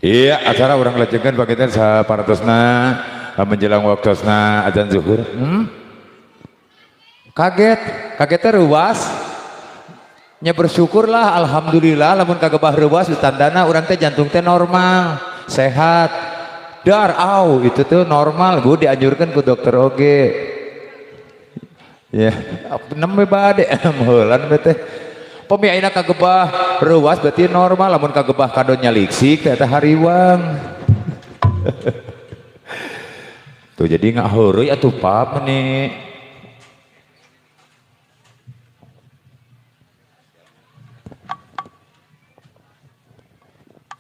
Iya, acara urang lajengkeun panginten saparantosna menjelang waktosna azan zuhur. Kaget, kagetnya reuwas. Nya bersyukurlah, alhamdulillah lamun kagebah reuwas ditandana urang teh jantung teh normal, sehat. Dar au itu tuh normal, gue dianjurkan ku dokter oge. Ya, nembe bade heulan teh. Pemi ayeuna kagebah reuwas berarti normal, lamun kagebah kadon nyaliksik teh eta hariwang. Tuh jadi nggak heureuy atuh pap meni.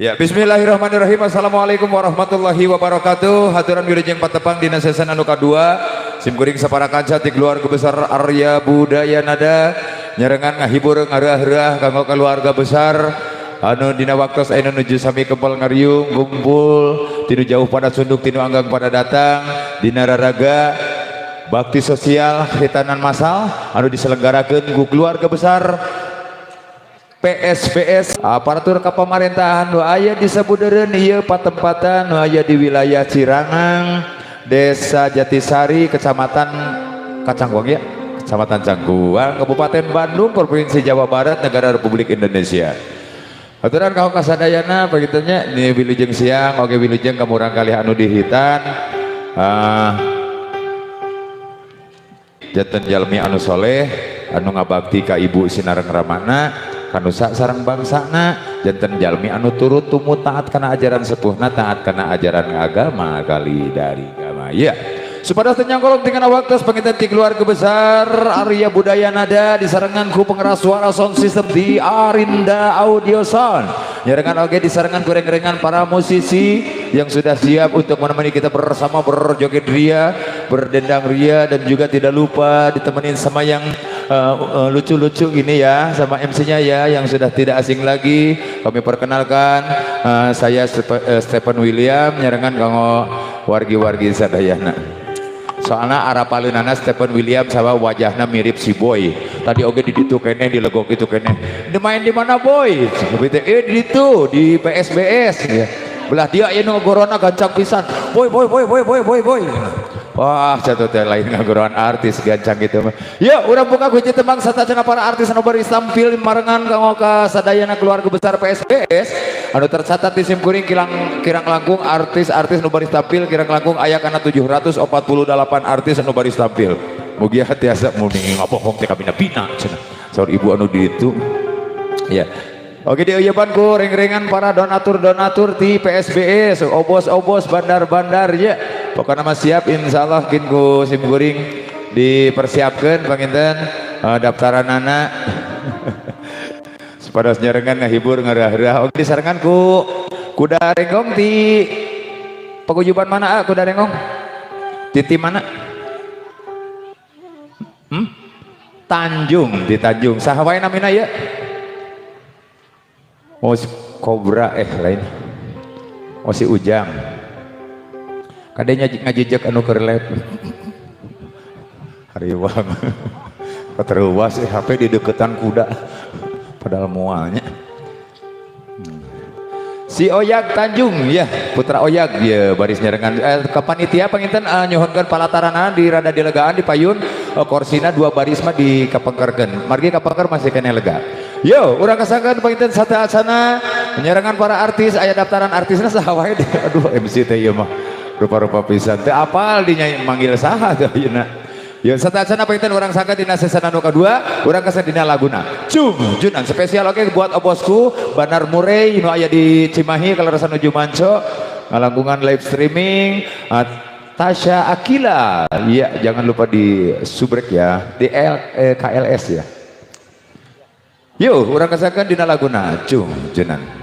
Ya, bismillahirrahmanirrahim. Assalamualaikum warahmatullahi wabarakatuh. Haturan wilujeng patepang dina season anu kadua. Sim kuring sapara kanca ti keluarga besar Arya Budaya Nada nyarengan ngahibur ngareah-reah kanggo keluarga besar anu dina waktos ayeuna nuju sami kempel ngariung kumpul tinu jauh pada sunduk tinu anggang pada datang dina raraga bakti sosial khitanan massal anu diselenggarakeun ku keluarga besar PSBS aparatur kepemerintahan nu aya di sabudeureun ieu patempatan nu aya di wilayah Cirangang, Desa Jatisari, Kecamatan Kacangkuang ya, Kecamatan Cangkuang, Kabupaten Bandung, Provinsi Jawa Barat, Negara Republik Indonesia. Aturan kau kasadayana begitunya ni wilujeng siang oge wilujeng kamurang kalih anu dihitan janten jalmi anu soleh anu ngabakti ka ibu sinareng ramana kanusa sareng bangsana janten jalmi anu turut tumut taat kana ajaran sepuhna taat kana ajaran agama kali dari agama ya supados teu nyangkolong tinggal waktu panginten ti keluarga besar Arya Budaya Nada disarengan ku pengeras suara sound system di Arinda Audio Sound nyarengan oge disarengan goreng-gorengan para musisi yang sudah siap untuk menemani kita bersama berjoget ria berdendang ria dan juga tidak lupa ditemenin sama yang lucu-lucu gini ya sama MC-nya ya yang sudah tidak asing lagi kami perkenalkan saya Stephen William nyarengan kanggo wargi-wargi sadayana. Soalnya arapaleunana Stephen William sama wajahna mirip si Boy. Tadi oge di ditu keneh di legok itu keneh. Di main di mana Boy? Di ditu di PSBS ya. Belah dia ieu nu ngagorona gancang pisan. Boy boy boy boy boy boy boy. Wah, jatuh teh lain ngagoroan artis gancang gitu mah. Yuk, urang buka kunci tembang satacana para artis anu baris tampil marengan kanggo ka sadayana keluarga besar PSBS anu tercatat di sim kuring kirang langkung artis-artis nu baris tampil kirang langkung aya kana 748 artis anu baris tampil. Mugia tiasa muni ngabohong teh kabina-bina cenah. Saur ibu anu di ditu. Ya. Oke dieuyepan ku ring-ringan para donatur-donatur di PSBS, obos-obos bandar-bandar ya. Pokoknya mah siap insyaallah kin ku sim kuring dipersiapkeun panginten daftaranana. Supados nyarengan ngahibur ngareah-reah. Oke disarengan ku kuda renggong di paguyuban mana ah kuda renggong? Di tim mana? Tanjung, di Tanjung. Saha wae namina ieu? Oh si Kobra lain. Oh si Ujang. Kadenya ngajejek anu keur lab. Hariwang. Kateruas HP di deketan kuda. Padahal mualnya. Si Oyag Tanjung ya, Putra Oyag ya baris nyarengan ke panitia panginten nyuhunkeun palatarana di rada dilegaan di payun korsina dua baris mah dikapengkerkeun. Margi kapengker masih keneh lega. Yo, urang kasangkeun panginten sateuacanna nyarengan para artis aya daftaran artisna saha wae. Aduh MC teh ieu mah rupa-rupa pisan. Teu apal dinya manggil saha teh ayeuna. Yo sateuacanna panginten urang sangka dina season anu kadua, urang kasang dina laguna. Cung, junan spesial oke buat obosku Banar Murray nu aya di Cimahi kaleresan nuju manco ngalangkungan live streaming Tasya Akila. Iya, jangan lupa di subrek ya, di KLS ya. Yo, urang kasangkeun dina laguna Cung Junan.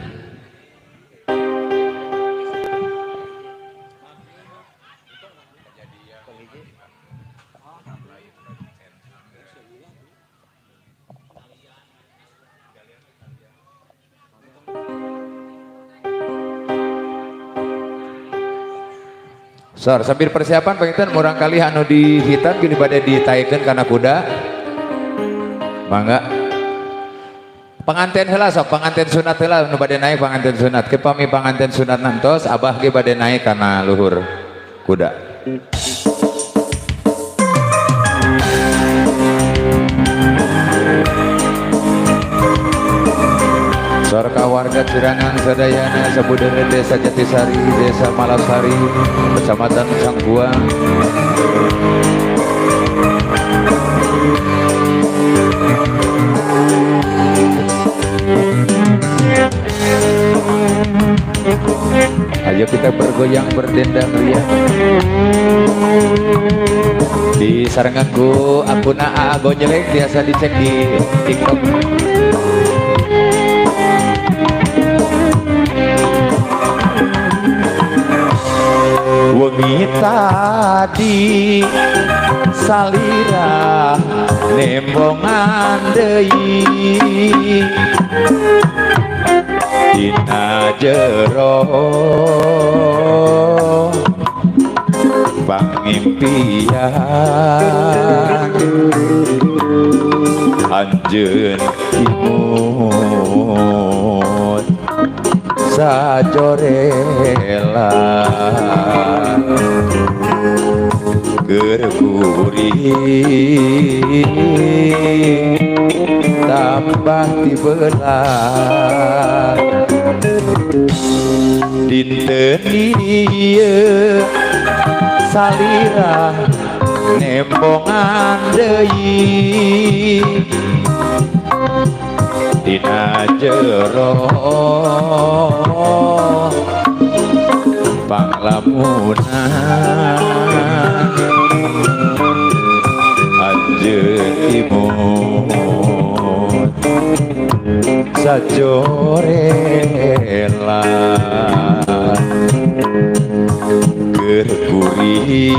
Sor, sambil persiapan panginten murang kali anu dihitan bilih bade ditaekeun kana kuda. Mangga. Panganten heula sok, panganten sunat heula nu bade naik panganten sunat. Ke pami panganten sunat nantos abah ge bade naik kana luhur kuda. Sarka warga Cirangan sadayana sabudeureun Desa Jatisari, Desa Malasari, Kecamatan Cangkuang. Ayo kita bergoyang berdendang ria. Di sarenganku akuna AA Gonjelek biasa dicek di TikTok. Wengi tadi salira nembongan deui dina jero pangimpian anjeun imut sajorela keur kuring tambah tibelah dinten ieu salira nembongan deui dina jero panglamunan anjeun imut sajorela keur kuring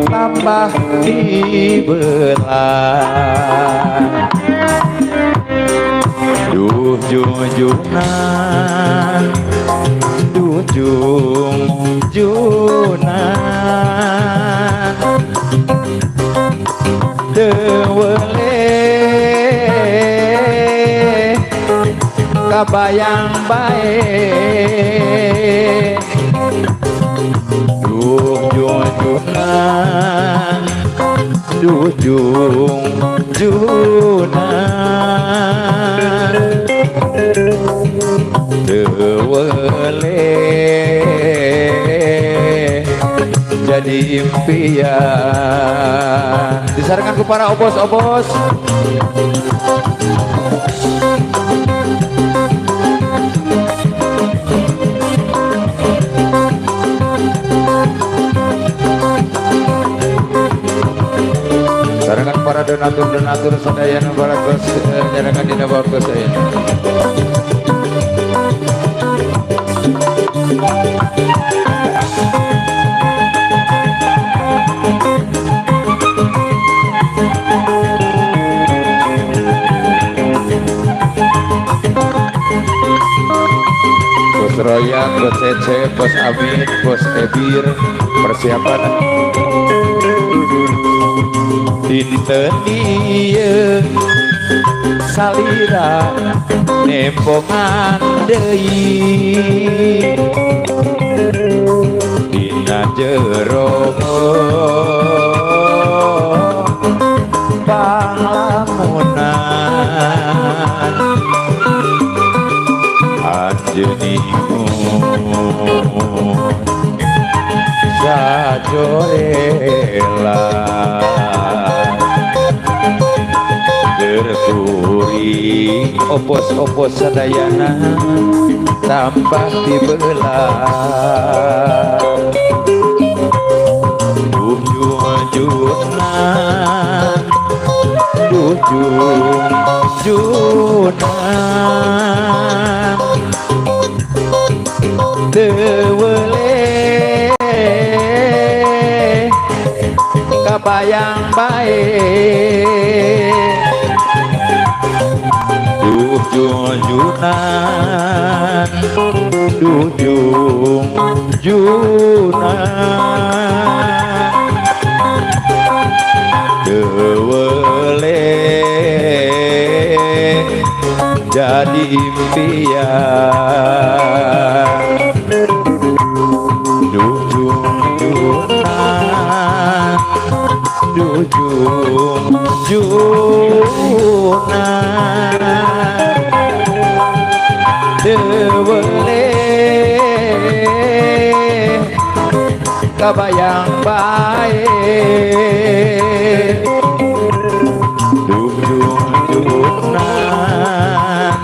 tambah dibelah duh junjunan duh junjunan teu weleh kabayang bae duh junjunan duh junjunan teu weleh jadi impian. Disarankan ku para obos-obos. Sarangan para donatur-donatur sadayana baratos nyarangan dina waktu saya. Bos Royan, Bos Cece, Bos Amin, Bos Ebir, persiapan dinten ieu salira nembongan deui dina jero panglamunan anjeun imut sajorela keur kuring opos-opos sadayana tambah dibelah duh junjunan duh junjunan teu weleh kabayang bae duh junjunan duh junjunan teu weleh jadi impian. Duh jung junan, duh jung junan, teu weleh kabayang bae. Duh jung junan,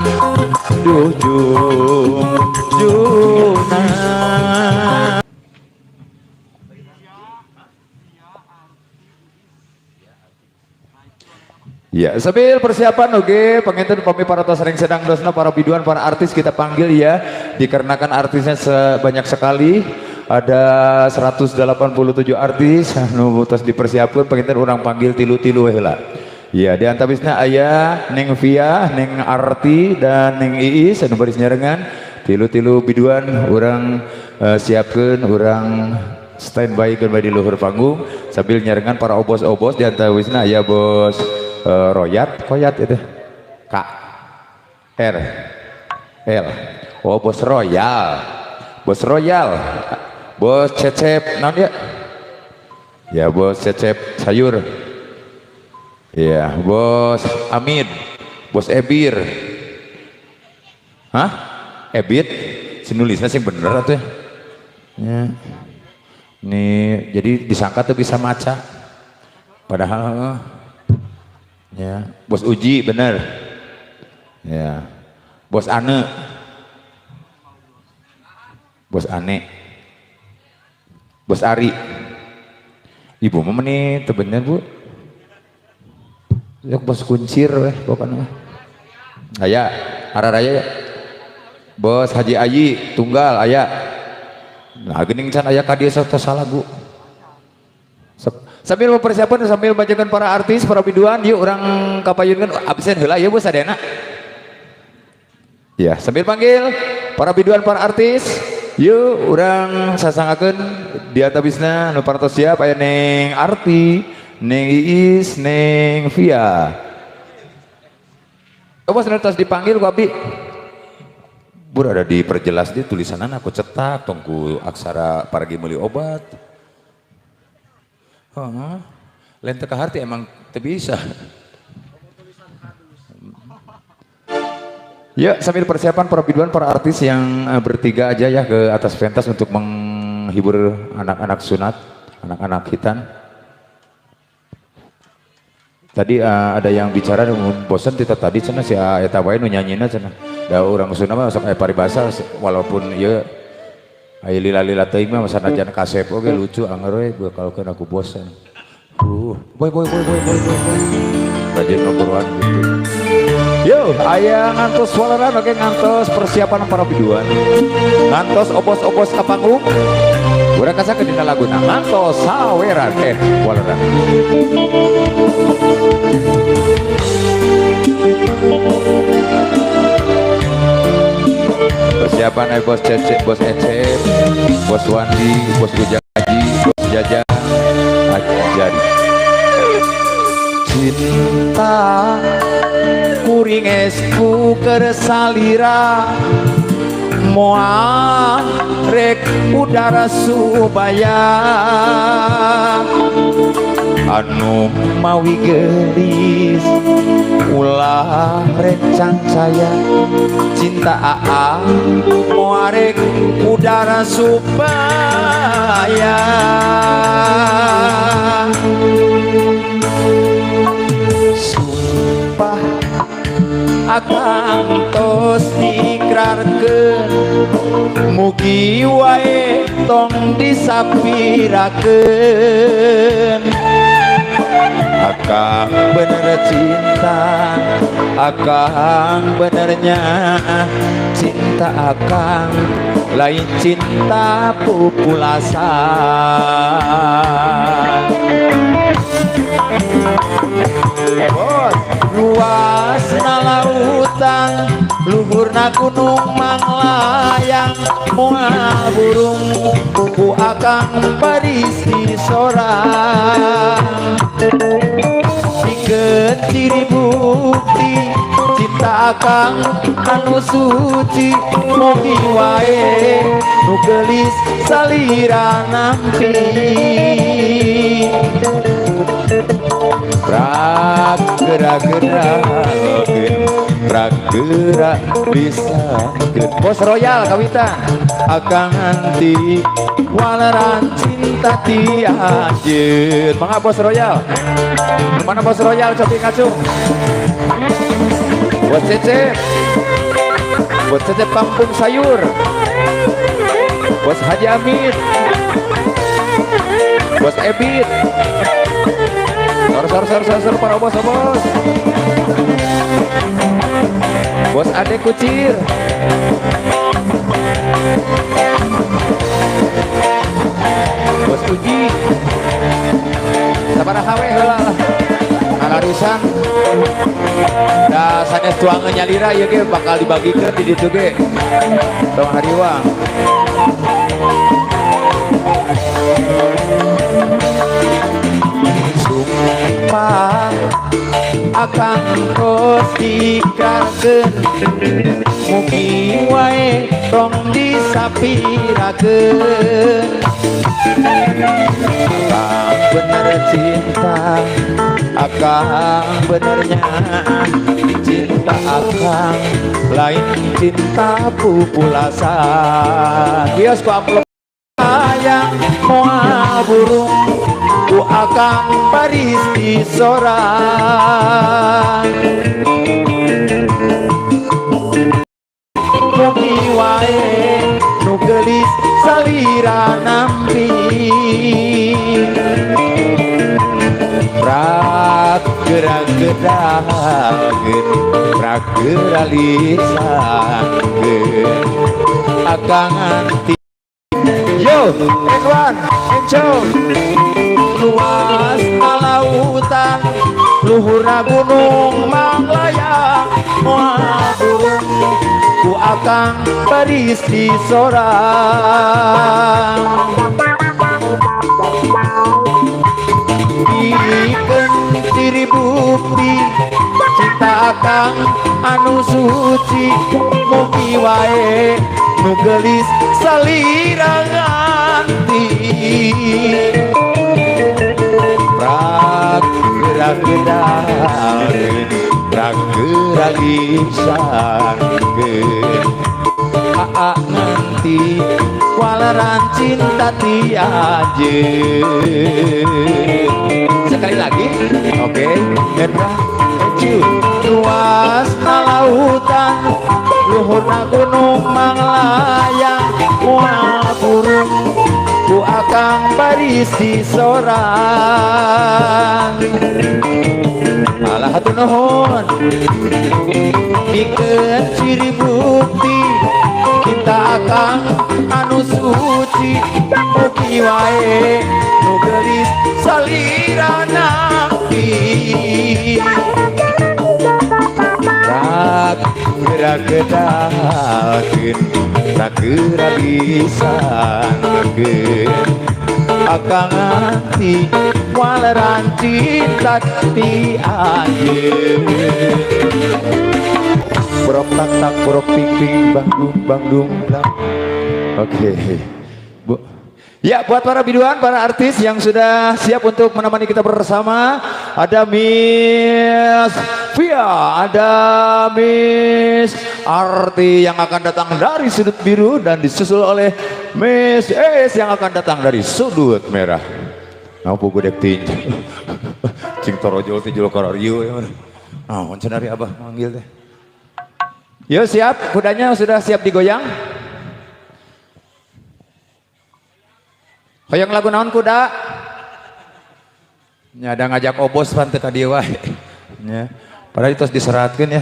duh jung junan. Ya, sambil persiapan oke, penginten pami para sering sedang dosna para biduan, para artis kita panggil ya, dikarenakan artisnya sebanyak sekali, ada 187 artis anu tos dipersiapkan, penginten urang panggil tilu-tilu heula. Ya, di antawisna aya Neng Via, Neng Arti dan Neng Iis anu baris nyarengan tilu-tilu biduan urang siapkeun, urang standby keun bae di luhur panggung sambil nyarengan para obos-obos. Di antawisna aya bos Royat, Koyat itu K R L, oh bos Royal, bos Royal, bos Cecep, naon ya? Ya bos Cecep sayur, ya bos Amin, bos Ebir, hah? Ebit, si nulisnya sih bener atuh ya. Ya. Nih, jadi disangka tuh bisa maca, padahal ya, bos Uji bener, ya, bos Ane, bos Ane, bos Ari, ibu mah meni teu bener bu, ya bos Kuncir weh pokoknya mah. Aya, araraya ya, bos Haji Ayi tunggal aya, nah geuning can aya ka dieu sok salah bu. Sambil mempersiapkan, sambil bacakan para artis, para biduan, yuk urang kapayunkeun absen heula ya bos sadayana. Ya, sambil panggil para biduan, para artis, yuk urang sasangakeun di antawisna nu parantos siap aya Neng Arti, Neng Iis, Neng Via. Oh, bos tos dipanggil ku abdi. Bur ada diperjelas di tulisanana aku cetak tong ku aksara paragi meuli obat. Heeh. Lain teu kaharti emang teu bisa. Ya, sambil persiapan para biduan, para artis yang bertiga aja ya ke atas pentas untuk menghibur anak-anak sunat, anak-anak khitan. Tadi ada yang bicara bosan kita tadi cenah si eta wae nu nyanyina cenah. Da urang Sunda mah sok aya paribasa walaupun ieu aya lila-lila teuing mah sanajan kasep oge lucu anger we bakalkeun aku bosan. Boy boy boy boy boy boy. Rajin ngobrolan gitu. Yo, aya ngantos waleran oke ngantos persiapan para biduan. Ngantos obos-obos ka panggung. Urang kasakeun dina laguna ngantos saweran waleran. Persiapan bos Cece, bos Ecep, bos Wandi, bos Ujang Haji, bos Jaja, Ajari. Cinta kuring esku kersalira moal rek udara subaya anu mawi gelis ulah rek cancaya cinta aa moal rek udara supaya sumpah akang tos diikrarkeun mugi wae tong disapirakeun akang bener cinta akang benernya cinta akang lain cinta pupulasan. Bos luasna lautan luhurna gunung manglayang moal burung ku akang baris disorang pikeun ciri bukti cinta Cinta akang anu suci, mugi wae nu geulis salira nampi. Prak gerak gerak prak gerak lisakeun. Bos Royal kawitan akang nganti waleran cinta ti anjeun. Mangga Bos Royal. Mana Bos Royal, cobi ngacung. Bos Cecep. Bos Cecep Kampung Sayur. Bos Haji Amin. Bos Ebit. Sor sor sor sor sor para bos bos. Bos Ade Kucir. Bos Uji. Sabaraha we heula lah. Ngalarusan. Da sanes tuangan nyalira ieu ge bakal dibagikeun di ditu ge. Tong hariwang. Sumpah akang tos diikrarkeun, mugi wae tong disapirakeun. Akang bener cinta, akang benernya cinta akang lain cinta pupulasan. Bios ku amplop hayang moal burung ku akang baris disorang. Mugi wae nu geulis salira nampi. Prak gerak gedakeun prak geura lisankeun akang nganti. Yo, Edwan, Enco. Luas lautan, luhurna gunung manglayang, moal burung ku akang baris disorang. Pikeun ciri bukti cinta akang anu suci, mugi wae nu geulis salira nganti. Prak gerak gedakeun prak geura lisankeun aa nganti waleran cinta ti anjeun. Sekali lagi, oke, Hendra, Ecu. Luasna lautan, luhurna gunung manglayang, moal burung ku akang baris disorang. Alah hatur nuhun. Pikeun ciri bukti cinta akang anu suci, mugi wae nu geulis salira nampi. Prak gerak gedakeun prak geura lisankeun akang nganti waleran cinta ti anjeun. Borok tak tak borok ping ping bangdung bangdung blang. Oke, Bu. Ya, buat para biduan, para artis yang sudah siap untuk menemani kita bersama, ada Miss Via, ada Miss Arti yang akan datang dari sudut biru dan disusul oleh Miss Es yang akan datang dari sudut merah. Nah, pugu dek tinju. Cing torojol tinjul kororiu ya. Nah, cenah ari abah manggil teh. Yo siap, kudanya sudah siap digoyang. Hoyong lagu naon kuda? Nya ada ngajak obos pan teu ka dieu wae. Nya. Padahal itu diseratkeun ya.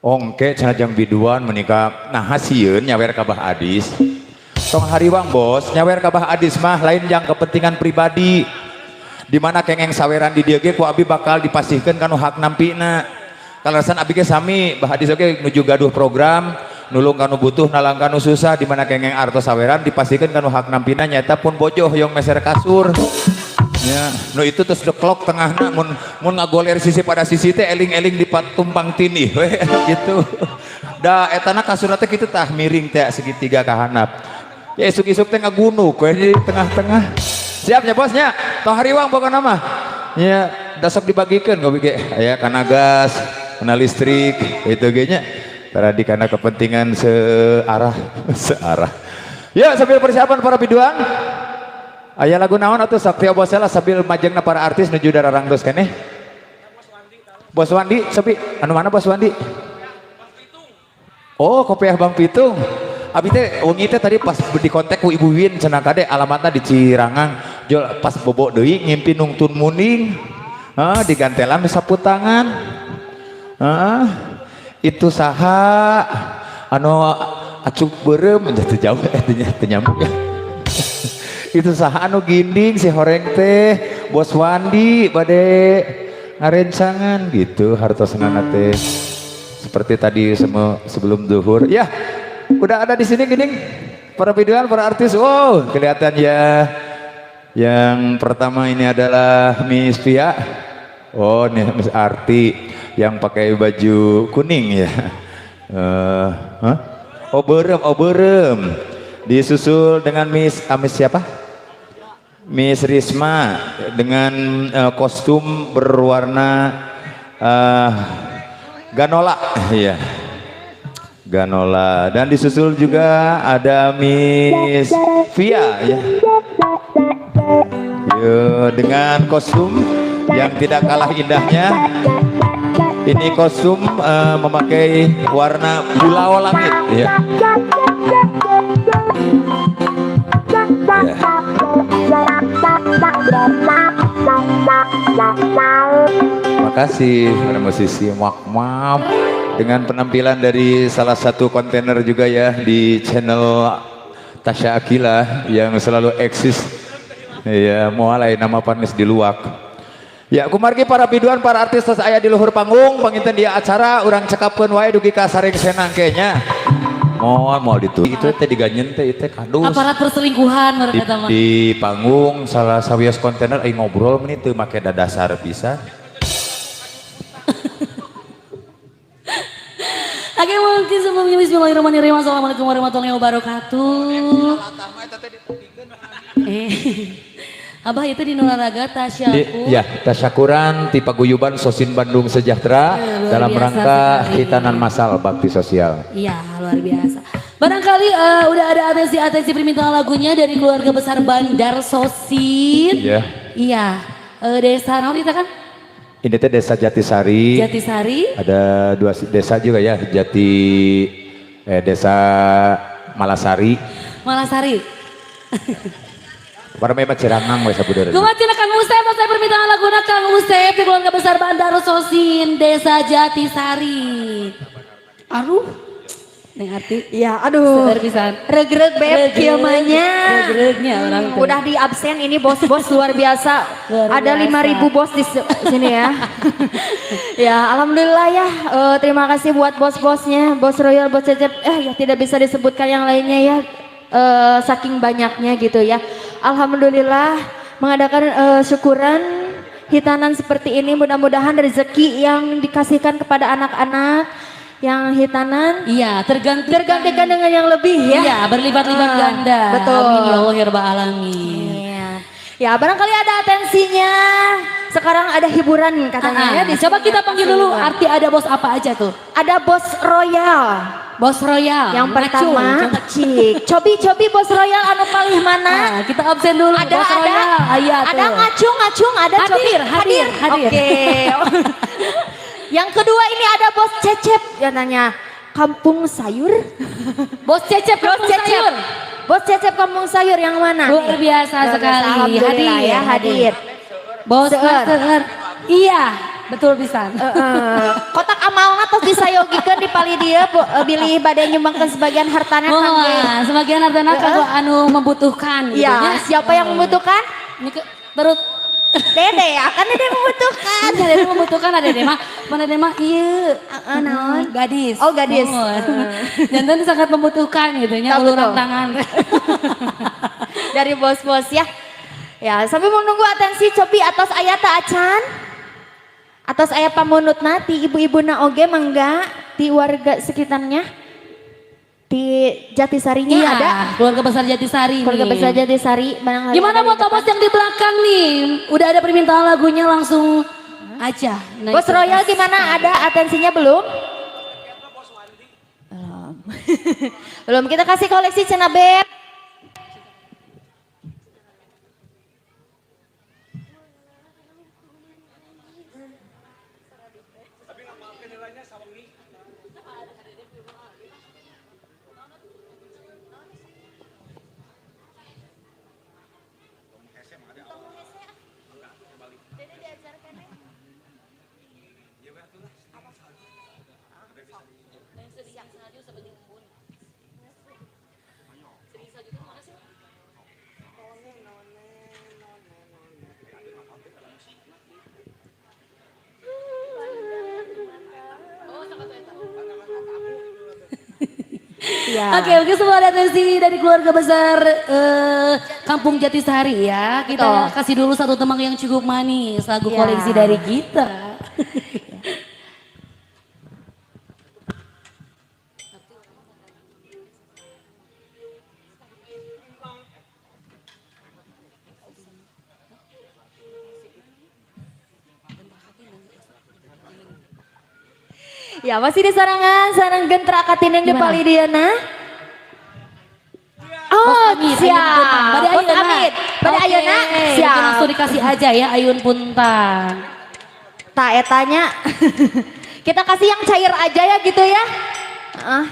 Ongke cenah jang biduan menikah nah sieun nyawer ka Bah Adis. Tong hariwang bos, nyawer ka Bah Adis mah lain jang kepentingan pribadi. Di mana kengeng saweran di dieu ge ku abi bakal dipasihkeun kanu hak nampina. Kalasan abi ge sami Bah Adis oge nuju gaduh program nulung kanu butuh nalang kanu susah, di mana kengeng artos saweran dipasihkeun kanu hak nampina nyaeta pun bojoh hoyong meser kasur. Ya, nu itu terus deklok tengahna mun mun ngagoler sisi pada sisi teh eling-eling di tumpang tindih we gitu. Da etana kasurna teh kitu tah miring teh segitiga ka handap. Ya isuk-isuk teh ngagunuk we di tengah-tengah. Siap nya bosnya? Tong hariwang pokona mah. Ya, da sok dibagikeun kopi ge. Aya kana gas, kana listrik, itu ge nya. Tadi karena kepentingan searah, searah. Ya, sambil persiapan para biduan. Aya lagu naon atuh Sakti Obosela sambil majengna para artis nuju dararangdos keneh. Bos Wandi, sepi. Anu mana Bos Wandi? Oh, kopiah Bang Pitung. Abi teh wengi teh tadi pas di kontak ku Ibu Win cenah kade alamatna di Cirangang. Jol pas bobo deui ngimpi nungtun muning. Ah, digantelan sapu tangan. Ah, itu saha anu acuk beureum teu jauh teu nyambung ya. Itu saha anu ginding si horeng teh Bos Wandi bade ngarencangan gitu hartosenana teh. Seperti tadi sebelum zuhur. Ya, udah ada di sini gini para biduan, para artis. Wow, kelihatan ya. Yang pertama ini adalah Miss Via. Oh, ini Miss Arti yang pakai baju kuning ya. Huh? Oh, berem, oh berem. Disusul dengan Miss Miss siapa? Miss Risma dengan kostum berwarna ganola, iya. Ganola dan disusul juga ada Miss Via ya. Yo, dengan kostum yang tidak kalah indahnya. Ini kostum memakai warna pulau langit ya. Ya. Makasih para musisi Mak dengan penampilan dari salah satu kontainer juga ya di channel Tasya Aqilla yang selalu eksis. Ya, mulai nama panis di luak. Ya, kumargi para biduan, para artis tos aya di luhur panggung, panginten dia acara urang cekapkeun wae dugi ka sareng senang kayaknya. Moal moal ditu. Itu teh diganyen teh itu kadus. Aparat perselingkuhan mereka kata mah. Di panggung salah sawios kontainer aing ngobrol meni teu make dadasar pisan. Oke, mungkin sebelumnya bismillahirrahmanirrahim. Assalamualaikum warahmatullahi wabarakatuh. Abah itu di Nolaraga tasyakur. Ya, tasyakuran ti paguyuban Sosin Bandung Sejahtera dalam rangka hitanan masal bakti sosial. Iya, luar biasa. Barangkali udah ada atensi-atensi permintaan lagunya dari keluarga besar Bandar Sosin. Iya. Iya, desa naon itu kan? Ini teh desa Jatisari. Jatisari. Ada dua desa juga ya, desa Malasari. Malasari. Para memang Cirangang we sabudeureun. Kumaha Kang Usep, saya permintaan laguna Kang Usep di keluarga besar Bandar Sosin, Desa Jatisari. Aduh, Neng Arti. Ya, aduh. Seueur pisan. Regreg beb kieu mah nya. Regreg-nya orang teh. Udah di absen ini bos-bos luar biasa. Luar Ada biasa. 5.000 bos di sini ya. Ya, alhamdulillah ya. Terima kasih buat bos-bosnya, bos Royal, bos Cecep. Ya tidak bisa disebutkan yang lainnya ya. Saking banyaknya gitu ya. Alhamdulillah mengadakan syukuran hitanan seperti ini, mudah-mudahan rezeki yang dikasihkan kepada anak-anak yang hitanan iya, tergantikan, tergantikan dengan yang lebih ya. Iya, berlipat-lipat ganda. Betul. Amin ya Allah ya rabbal alamin. Iya. Ya, barangkali ada atensinya. Sekarang ada hiburan katanya ya. Coba kita panggil dulu arti ada bos apa aja tuh. Ada bos Royal. Bos Royal. Yang pertama, Cik. Cobi-cobi bos Royal anu palih mana? Nah, kita absen dulu. Ada bos ada. Royal. Aya, ada ngacung-ngacung, ada hadir, cobi. Hadir, hadir. Oke. Yang kedua ini ada bos Cecep, ya nanya Kampung Sayur. Bos Cecep Kampung Bos Cecep. Sayur. Bos Cecep Kampung Sayur yang mana? Luar biasa Luar sekali. biasa. Alhamdulillah hadir, ya, hadir. Bos Seur. Iya, betul pisan. Kotak amalna tos disayogikeun di pali dieu bilih bade nyumbangkeun sebagian hartana kangge. Sebagian hartana kanggo anu membutuhkan gitu Iya, nya. siapa yang membutuhkan? Ini ke terus Dede, akan Dede membutuhkan. Iya, Dede membutuhkan ada Dede mah. Mana Dede mah ieu. Naon? Gadis. Oh, gadis. Jantan sangat membutuhkan gitu nya, Betul, uluran betul. tangan. Dari bos-bos ya. Ya, sambil menunggu atensi cobi atos aya teu acan? Atos aya pamunutna ti ibu-ibuna oge mangga ti warga sekitarnya? Di Jatisarinya Iya, ada? Keluarga besar Jatisari Keluarga nih. besar Jatisari barangkali Gimana ada di buat depan. bos yang di belakang nih? Udah ada permintaan lagunya, langsung aja naik Bos ke Royal atas. gimana? Ada atensinya belum? Belum. Belum. Kita kasih koleksi cenah, Beb. Ya. Oke, oke, semua ada atensi dari keluarga besar Kampung Jatisari ya. Kita kasih dulu satu temang yang cukup manis, lagu koleksi dari kita. Ya, masih di sarangan, sarang gentra katineng di Gimana? Palidiana. Oh, Bos Amit, siap. Ayun Puntang. Bade Bos Ayeuna. Amit, bade Oke, ayeuna, mungkin siap. langsung dikasih aja ya Ayun Puntang. Tak etanya. Kita kasih yang cair aja ya gitu ya. Ah.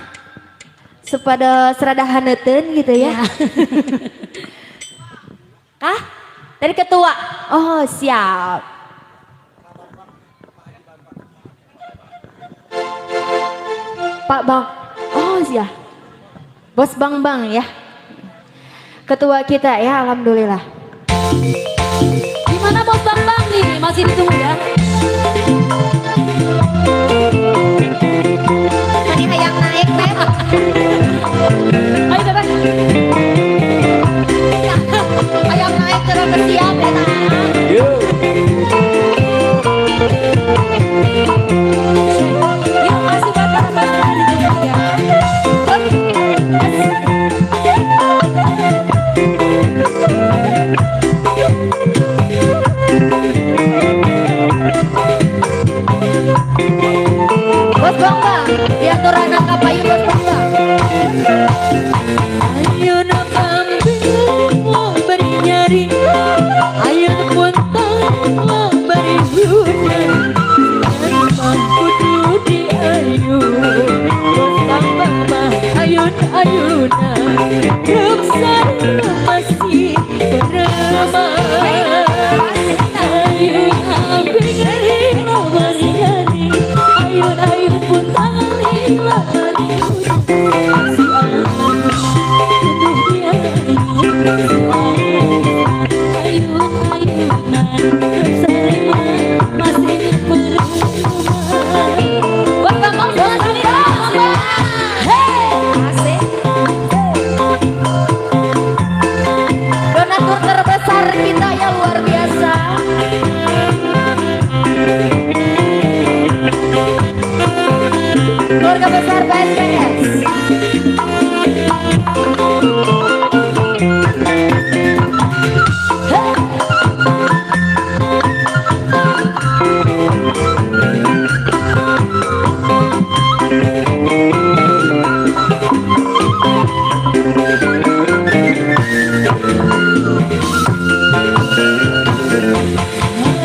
Sepada serada haneuten gitu ya. Kah? Dari ketua. Oh, siap. Pak Bang. Oh, siap. Bos Bang Bang ya. Ketua kita ya, alhamdulillah. Gimana Bos Bang Bang nih? Masih ditunggu ya. Mani hayang naik, Beb. Ayo Beb. Hayang naik terus bersiap ya, nah. Yuk. Yuk, masih buat para pasangan ditunggu ya. Bos Bang Bang, diaturan kapayun Bos Bang Bang. Ayun kambing beri nyari, ayun puntang beri hujan, kudu di ayun, Bos Bang Bang mah ayun ayunan, ruksan masih beremah. Ayun kambing beri nyari, ayun ayun puntang beri hujan. Si Bos Bang Bang, Bos Bang Bang. Asik. Donatur terbesar kita ya, luar biasa. Keluarga besar BSPS.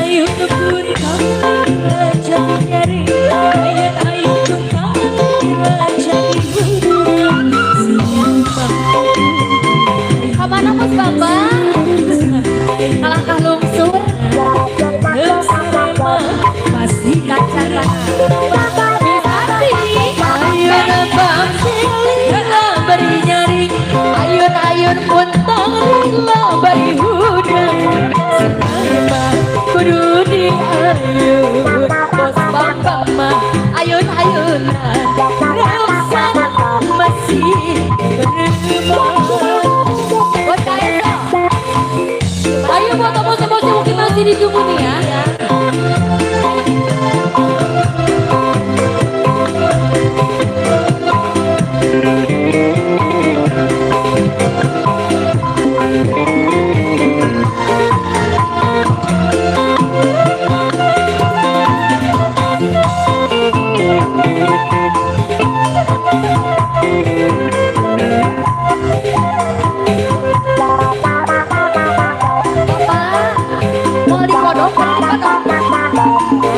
Ayun pun raja nyari, ayun ayun pun raja siapa? Kamana Bos Bambang? Kalangkah lungsur. Masih Kaca. Ayun bang beri nyari, ayun ayun puntang beri hudang, siapa kudu di ayun Bos Bambang mah ayun ayunan, ruksan masih beremah. Bos Kaeso. Ayo. Masih ditunggu nih ya. Bapak, mau dikodok, mau dikodok.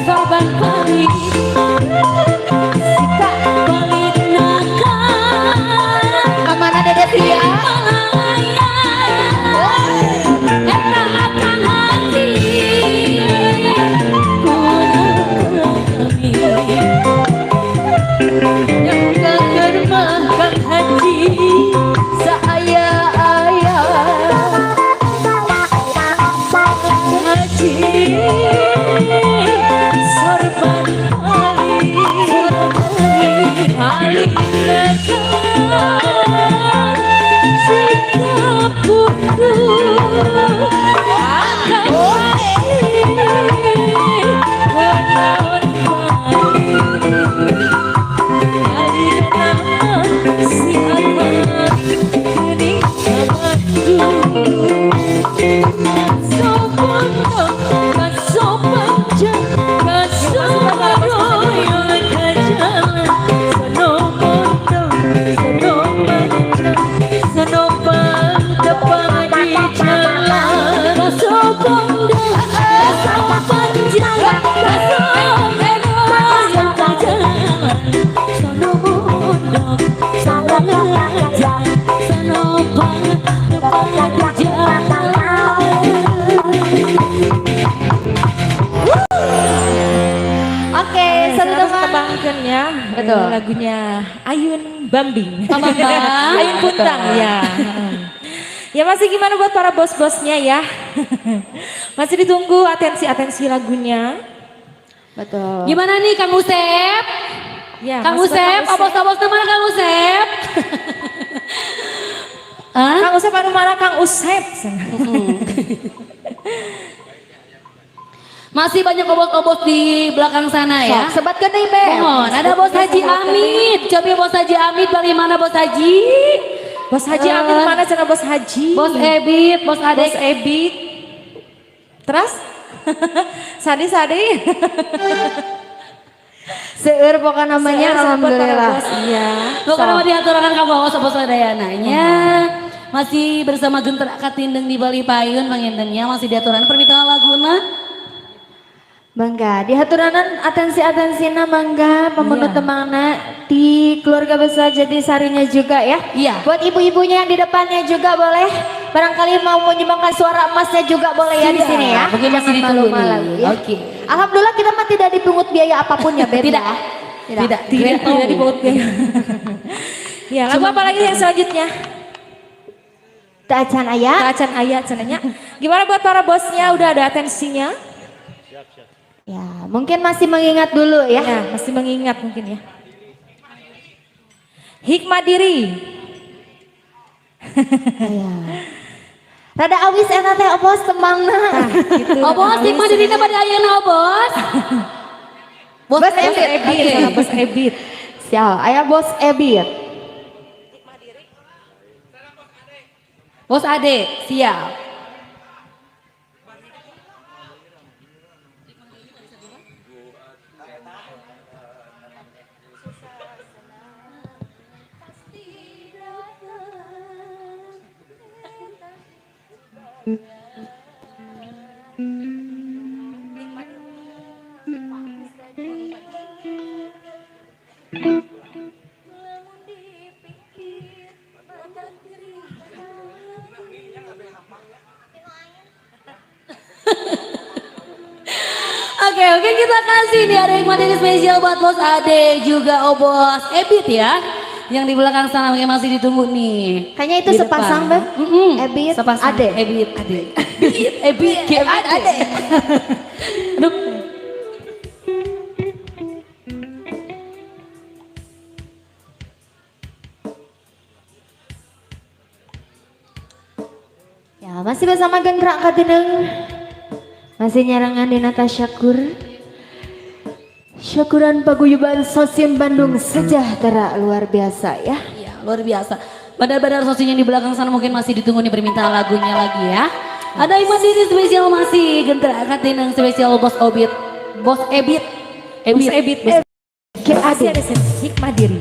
Sorban pamit Sika, balik nakal kemana Dede Tia? Eta akan hati Yang kangen mah Kang Haji saaya-aya Haji sorban paling paling sikap kudu akan kenaon si akang geuning samandu Oke, satu Harus teman. tebangkeun ya. Betul. Lagunya Ayun Bambing. Bambang. Ayun Puntang ya. Ya masih gimana buat para bos-bosnya ya. Masih ditunggu atensi-atensi lagunya. Betul. Gimana nih Kang Usep? Ya, Kang masih buat Usep, obos-obos mana Kang Usep? Hah? Kang Usep anu mana Kang Usep? Masih banyak obos-obos di belakang sana ya. Sok, sebatkeun deui, Beb. Mohon, ada Bos Haji Amit. Coba Bos Haji Amit bagaimana Bos Haji? Bos Haji Amit mana cenah Bos Haji? Bos Ebit, Bos Adek. Bos Ebit. Terus? Sadi-sadi. Seueur pokoknya namanya Seueur buat para alhamdulillah. bos, iya. Pokoknya mau diaturakan kamu bos bos Dayananya. Masih bersama Genter Katindeng di Bali Payun pangintennya masih diaturan permintaan laguna. Mangga, dihaturanan atensi-atensina mangga pemenuh Iya. temangna di keluarga besar Jatisarinya juga ya. Iya. Buat ibu-ibunya yang di depannya juga boleh. Barangkali mau menyumbangkan suara emasnya juga boleh ya di Iya, sini ya. mungkin masih Jangan ditunggu malu-malu, nih. ya. Oke. Alhamdulillah kita mah tidak dipungut biaya apapun ya Beb. Tidak. ya. Tidak. Tidak, Tidak. tidak dipungut biaya. Ya, lagu apa lagi yang selanjutnya? Teu acan aya. Acan aya cenanya. Gimana buat para bosnya udah ada atensinya? Ya, mungkin masih mengingat dulu ya. Ya, masih mengingat mungkin ya. Hikmah diri. Iya. Rada awis eta teh obos tembangna. Gitu, Obos, hikmah dirina pada ayeuna obos. Bos Bos Ebit. Ebit, Oke. Bos Ebit. Siap, aya Bos Ebit. Bos Ade, siap. Oke, oke kita kasih nih ada yang materi spesial buat Bos Ade juga Obos Ebit ya. Yang di belakang sana mungkin masih ditunggu nih. Kayaknya itu Di sepasang, depan. Beb. Mm-mm. Ebit, sepasang. Ade. Ebit, Ade. Ebit, Ebit, Ade. Ade. Aduh. Masih bersama Gengkrak Katineng. Masih nyarengan Dina Tasyakur. Syukuran Paguyuban Sosin Bandung sejahtera luar biasa ya. Iya, luar biasa. Bandar-bandar Sosin yang di belakang sana mungkin masih ditunggu nih permintaan lagunya lagi ya. Ada Iman Diri spesial masih Gengkrak Katineng spesial Bos Obit. Bos Ebit. Bos Ebit. Ebit. Bos. Masih ada Hikmah Diri.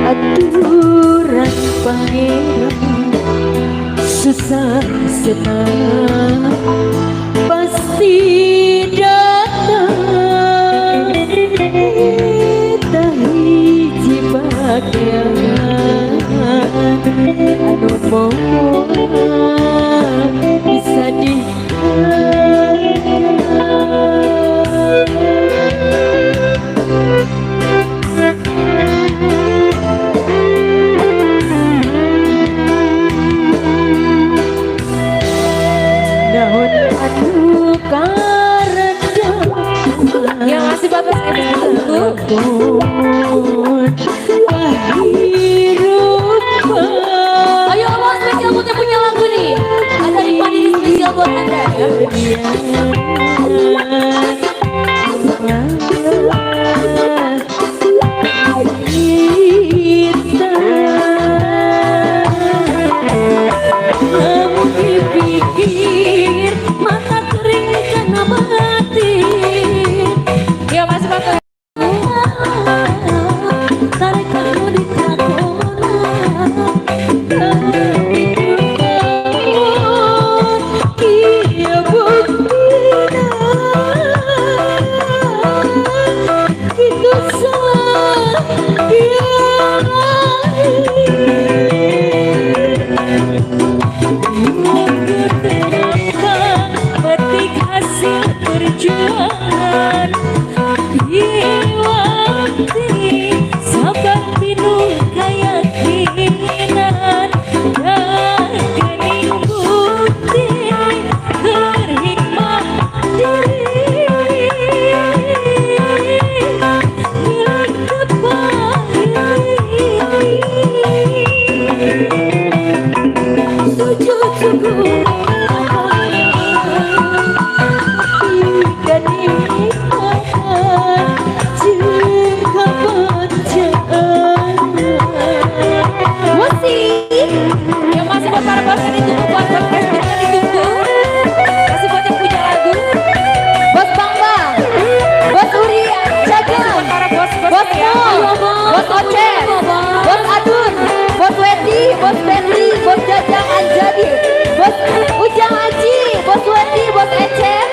Aturan pangeran susah senang pasti datang kita hiji bagian anu moal bisa diharap. Naon anu karena Ya masih buat Mas Ebit ditunggu. Kehidupan Ayo bos spesial buat yang punya lagu nih. Ada Iman Diri spesial buat Anda ya. Kita Lamun dipikir mata kering karena batin. Ya masih buat Mas Tarik kamu di kakona. Iya buktina itu salah Petik hasil perjuangan Iwati sabar pinuh keyakinan dan gening bukti keur hikmah diri milik tepahiri. Sujud syukur kenikmatan jeung kebahagiaan. Musik. Ya masih buat para bos yang ditunggu, buat Bos Ebit yang ditunggu. Masih buat yang punya lagu. Bos Bambang, Bos Uri, Masih Cageng, buat para bos-bos Bos ya. Mul, Bos Ocet, Bos Adun, Bos Wedi, Bos Betty, Bos Jajang Anjadi, Bos Ujang Aji, Bos Wedi, Bos Ecen.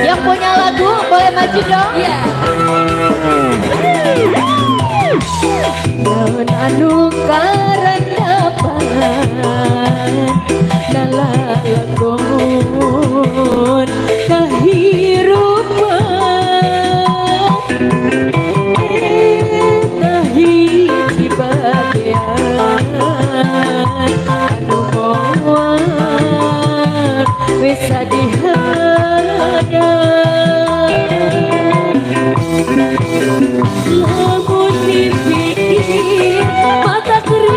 Yang punya lagu boleh maju dong. Iya. Daun anu karandapan nalalakon kahirupan eta hiji bagian anu moal bisa dihadap. Lamun dipikir mata kering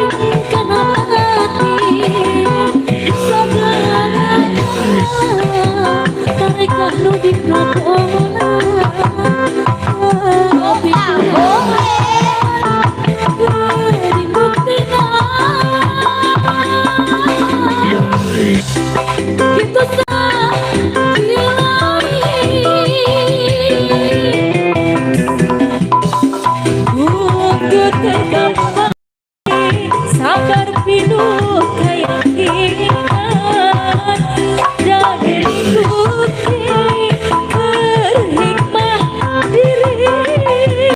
Sabar pinuh keyakinan dan ikuti berhikmah diri.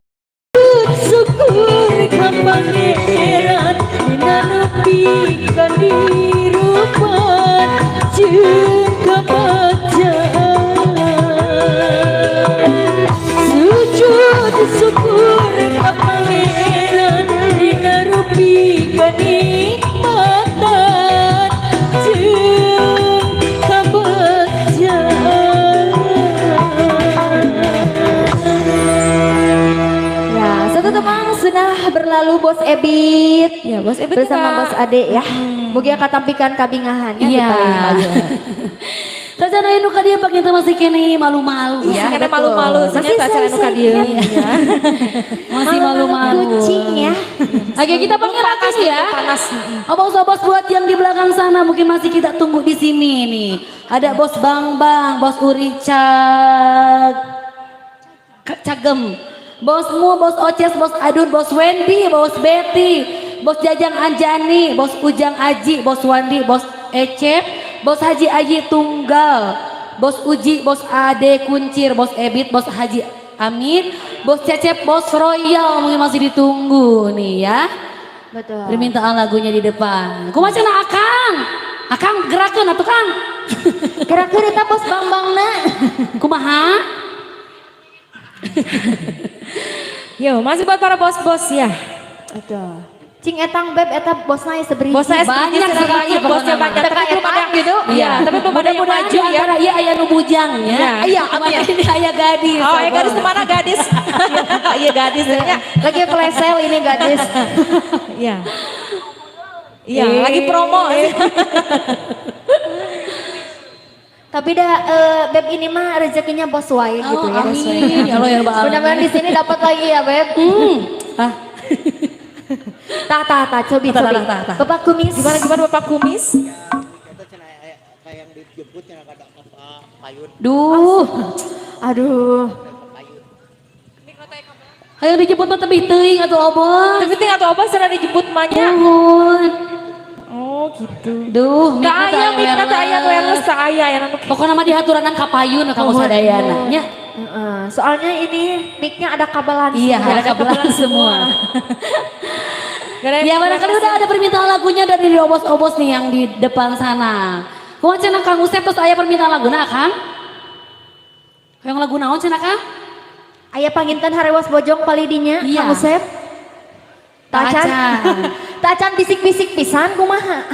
Syukur ka Pangeran dina nepi kadirupan jeung kebagjaan. Sujud syukur ka Pangeran dina rupi kenikmatan jeung kebagjaan. Ya, satu tembang sudah berlalu, Bos Ebit. Ya, Bos Ebit bersama kita. Bos Ade ya. Mugia katampikan kabingahannya Iya. di paling. Sajan aya nu ka dieu pakai masih keneh malu-malu Ya, ya. karena malu-malu, Masih ternyata acara nu ka dieu. say-say. Iya. Masih malu-malu. Kucing ya. Oke, kita panggil lagi ya. Panas. Obos-obos buat yang di belakang sana mungkin masih kita tunggu di sini nih. Ada Bos Bang Bang, Bos Uri Cagem, Bos Mu, Bos Oces, Bos Adun, Bos Wendy, Bos Betty, Bos Jajang Anjani, Bos Ujang Aji, Bos Wandi, Bos Ecep, Bos Haji Aji Tunggal, Bos Uji, Bos Ade Kuncir, Bos Ebit, Bos Haji Amin, Bos Cecep, Bos Royal mungkin masih ditunggu nih ya. Betul. Permintaan lagunya di depan. Kumaha cenah Akang? Akang gerakeun atuh, Kang. Gerak-gerak eta Bos Bambangna. Kumaha? Yo, masih buat para bos-bos ya. Betul. Cing etang beb eta bosna ya seberiji. Bosnya Banyak sekali bosnya pokoknya. banyak, Teka tapi belum ada etang gitu. Iya, tapi belum ada yang Mudah-mudahan maju di ya. antara iya aya nu bujangnya. Iya. Iya, amin. Ini aya gadis. Oh, ya gadis kemana gadis? Iya gadis ya. Lagi flash sale ini gadis. Iya. Iya, lagi promo. Tapi dah beb ini mah rezekinya bos wae gitu Oh, ya. amin. Ya Allah ya Rabbal alamin. Mudah-mudahan di sini dapat lagi ya beb. Ah, Tah tah tah, cobi Tah, tah, cobi. tah, tah. Bapak kumis. Gimana gimana Bapak Kumis? Duh. Aduh. Hayang dijemput mah tebih teuing atuh obos. Tapi ting atau apa sudah dijemput manya? Nuhun. Oh, gitu. Duh, Tak aya mikna teu aya wireless tak aya yang anu. Pokoknya mah dihaturanan ka payun ka sadayana nya. Heeh, soalnya ini mic-nya ada kabelan. Iya, ada kabelan semua. Ya, barangkali udah ada permintaan lagunya dari obos-obos nih yang di depan sana. Kumaha cenah Kang Usep terus aya permintaan laguna, Kang? Hayang lagu naon cenah, Kang? Aya panginten harewas bojong palidinya, Iya. Kang Usep. Tacan. Tacan. Tacan bisik-bisik pisan kumaha.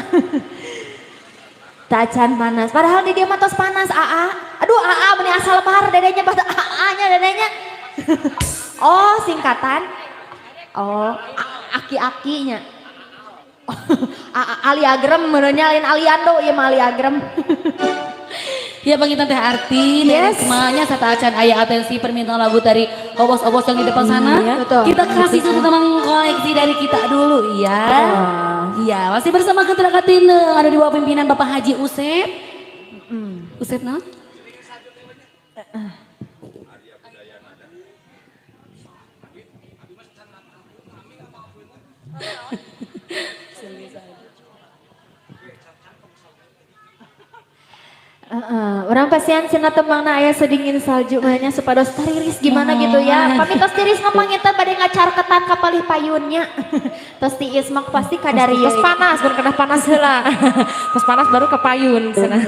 Tacan panas. Padahal di dia mah tos panas, AA. Aduh, AA meni asal bar dedenya batu AA-nya dedenya. Oh, singkatan. Oh, aki-akinya. AA Ali Agrem meureunnya lain Aliando ieu mah Ali Agrem. Ya panginten Teh Arti, Yes. yes. Semuanya satacan aya atensi permintaan lagu dari obos-obos yang di depan sana. Iya, betul. Kita kasih satu teman koleksi dari kita dulu ya. Iya, masih bersama Ketua Katine ada di bawah pimpinan Bapak Haji Usep. Usep nah? Heeh, urang pasian cenah tembangna aya sedingin salju mah nya supados tariris gimana gitu ya. Pami tos tiris mah panginten bade ngacarketan ka palih payunnya. Tos tiis mah pasti kadarieu. Terus panas, baru kena panas heula. Terus panas baru ke payun cenah.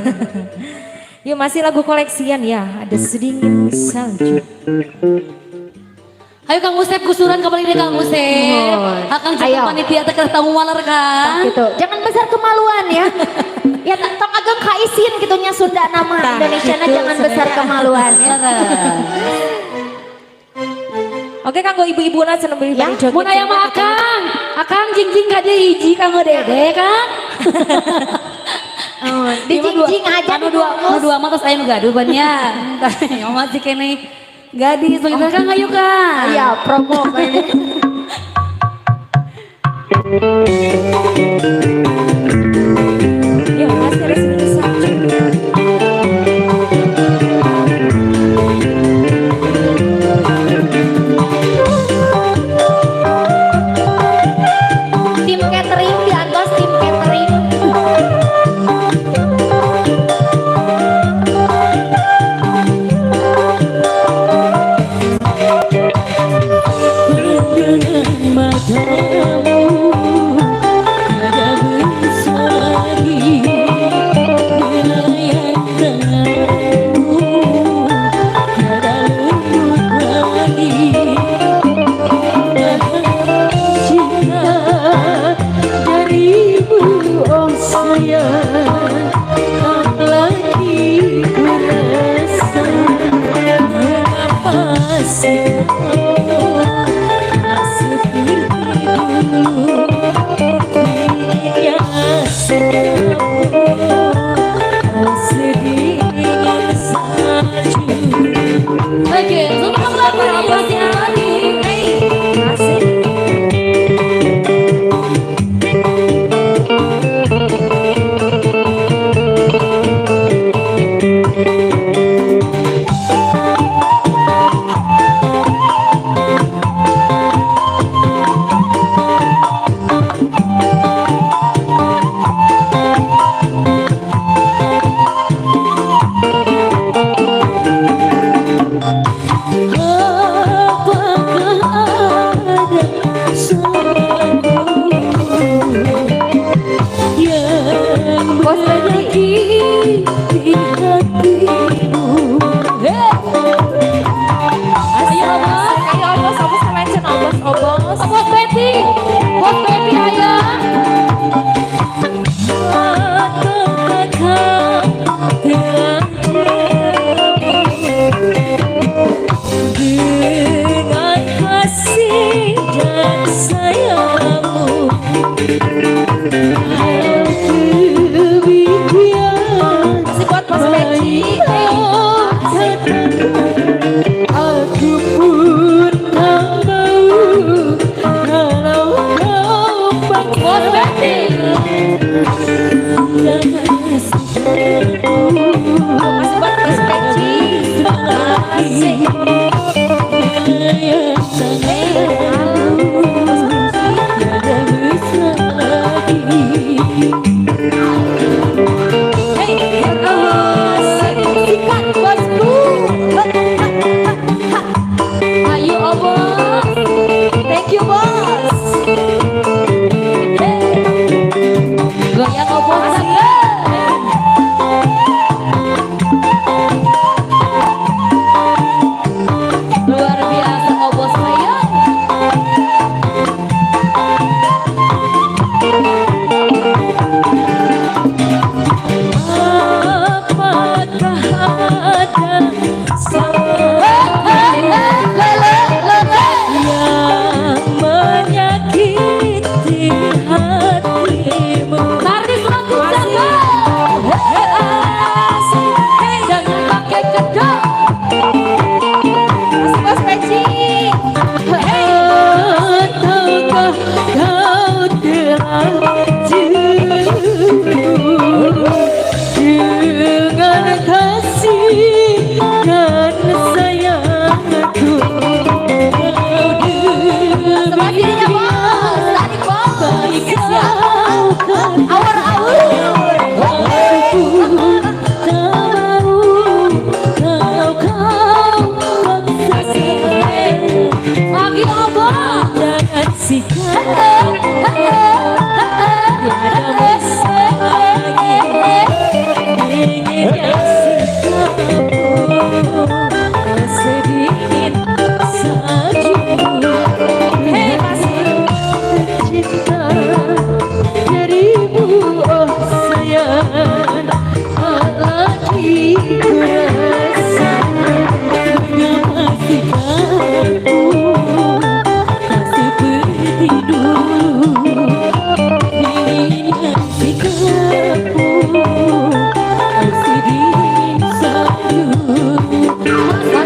Yuk masih lagu koleksian ya, ada sedingin salju. Ayo Kang Usep kusuran kembali deh Kang Usep. Akang Ayo. jadi panitia teh tamu waler kan. Gitu. Jangan besar kemaluan ya. Ya tong ageng kaisin gitu nya Sunda nama Tah, Indonesia gitu jangan besar sebenarnya. kemaluan ya. Oke kanggo ibu-ibuna cenah beli Ya, bari joget. Mun aya mah Akang, Akang jingjing ka dieu hiji kanggo Dede kan. Dijingjing aja. Anu dua, anu dua mah tos aya nu gaduh ban nya. Masih keneh gadis begitu kan ayo kan. Iya, promo ini. Ya, masih ada sini. Tim catering di atas tim catering. Pandangan matamu tiada bisa lagi melayan tanganmu, tiada lembut lagi. Cinta darimu oh sayang, tak lagi ku rasa. Mengapa sikapmu tak seperti dulu? Dinginnya sikapmu tak sedingin salju. Oke, semua lagu ini lagi. Masih. Apakah ada salahku yang Bos Benny. menyakiti hatimu? Ayo, Bos. Ayo, Bos, Obos mention Obos, Obos. Bos Betty, Bos Betty ayo. Ataukah kau telah dengan kasih dan sayangmu? Demikian Masih buat Bos Peci. aku pun tak mau kalau kau Bos paksa. Betty. Masih buat Bos Peci. Masih. Hey, asik. Sikat bosku. Ayo Obos. Thank you, Bos. Goyang Obos. Luar biasa Obos ayo. Apakah ada salah yang menyakiti hatimu? Tarik lagu sama. Jangan pakai kedok. Masih Bos Peci. Ataukah kau telah jenuh dengan kasih dan sayangku? Sebelah kirinya bos, tarik bos. Awur awur. Aku tak mau kalau kau paksa. Lagi Obos. Jangan sikap tiada mesra lagi, dinginnya sikapmu sedingin.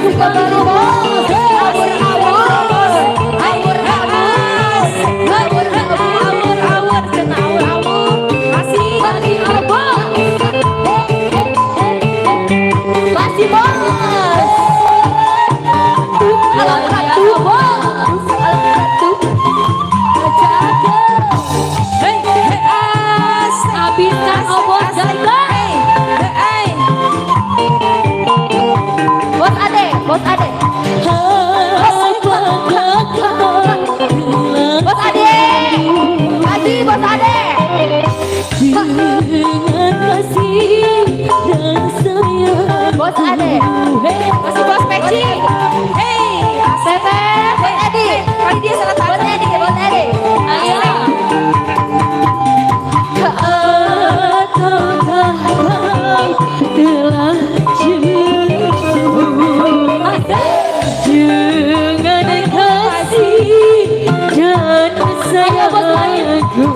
Kembali bos. Awur awur awur awur awur cenah awur awur. Masih lagi bos. Masih bos. Alam ratu bos. Alam ratu. Hey hey as. Habiskan obos ganteng. Hey. Bos Ade, bos Ade. Bos Ade. Pagi bos Ade. Dengan kasih dan sayang. Bos Ade. Masih bos Peci. Hey, Teteh, bos Edi. Kali dia salah Bos Edi, bos Edi. Ayo. Ataukah kau telah jemu dengan kasih dan sayangku?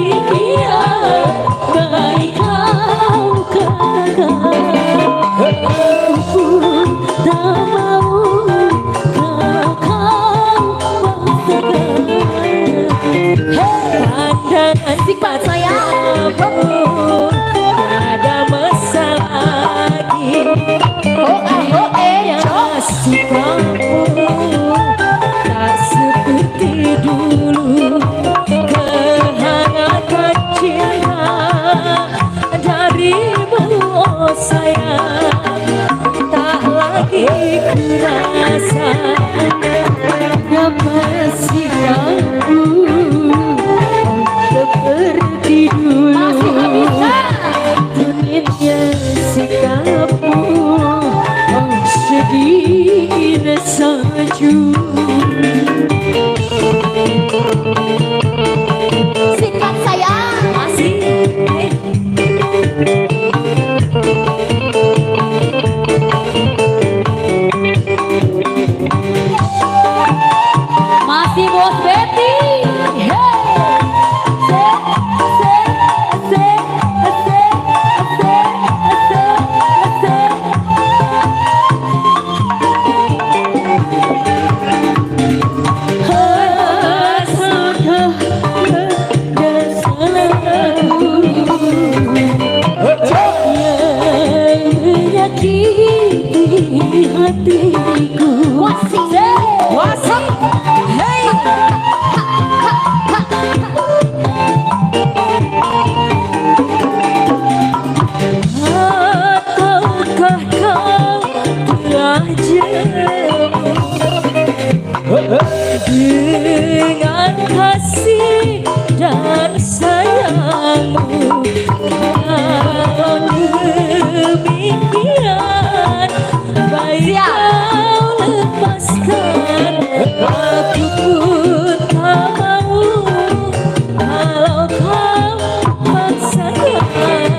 Demikian baik kau katakan, aku pun tak mau kalau kau paksakan. Pandangan Sifat sayang. pun tiada masalah lagi. Oh ah, oh eh, cok. Sikapmu tak seperti dulu, kehangatan cinta darimu oh sayang tak lagi ku rasa. Kenapa sikapmu seperti dulu? Masih habiskan. Dinginnya sikapmu, oh sedingin salju. Singkat sayang. Masih Masih bos Betty. Hey. Se se se se se se se. Asalkah ada salahku yang menyakiti hatiku? Wasik. Wasik. Hey. Ataukah kau telah jemu dengan kasih dan sayangmu? Kalau demikian baik kau lepaskan, aku pun tak mau kalau kau paksakan.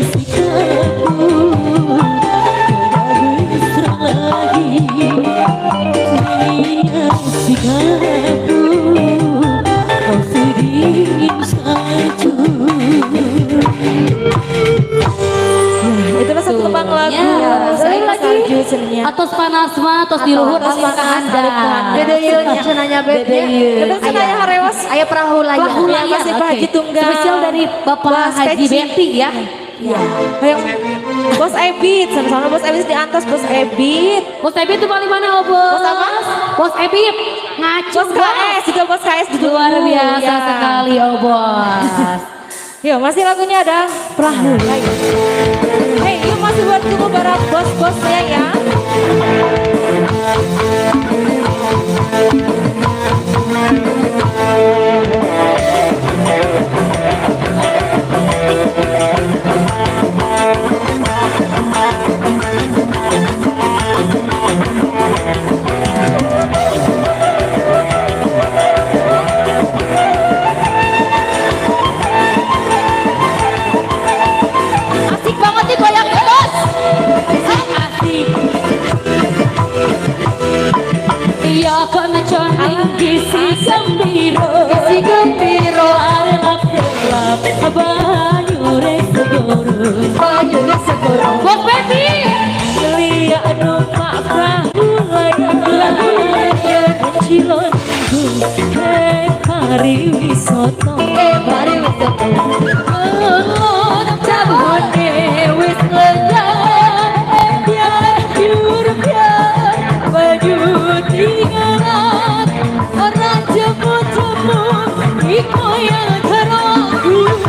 Sikapmu tidak mesra lagi, dinginnya sikapmu, kau sedingin salju. Itulah satu tembang lagu. Ya, Saya lagi. salju sebenarnya. Atos panas mah, atos di luhur, Atos alih panas, ka alih ka handap. handap. Beda ieu cenanya beb. Beda ieu. Betul senanya harewas. Aya perahu layar. Perahu Ya, layar. masih Pak Oke. Haji Tunggal. Spesial dari Bapak Bos Haji Peci. Betty ya. Ya. Yang Bos Ebit, sama-sama Bos Ebit di atas Bos Ebit. Bos Ebit itu paling mana, oh, Bos? Bos apa? Bos Ebit ngacu Bos KS juga Bos KS di Luar biasa Ya. sekali, oh Bos. Yuk, masih lagunya ada Perahu Layar. Hey, yuk masih buat tunggu para bos-bosnya ya. Asik banget nih goyangnya bos. Asik. Iya kono ning kisi gembira. Si gembira. Lap-lap banyu segoro. Banyu Banyune segoro. Bos Betty. Liya numpak perahu layar. Cilon pariwisata. Pariwisata. Melon cabone wis lenyap. Biar biur biar baju tinggal. Ora jemu-jemu iku yang karo aku.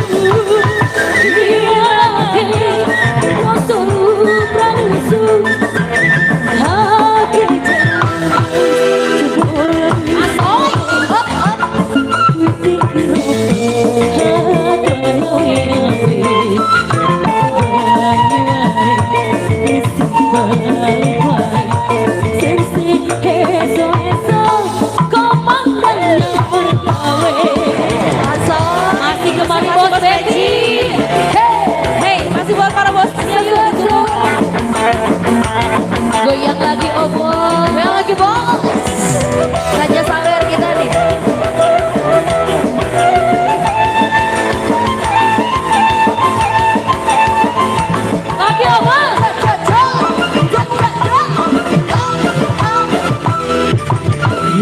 Masih kembali Bos Betty. Hey, masih buat para bosnya yuk. Goyang lagi oh bos. Goyang lagi bos. Raja sawer kita nih. Lagi oh bos.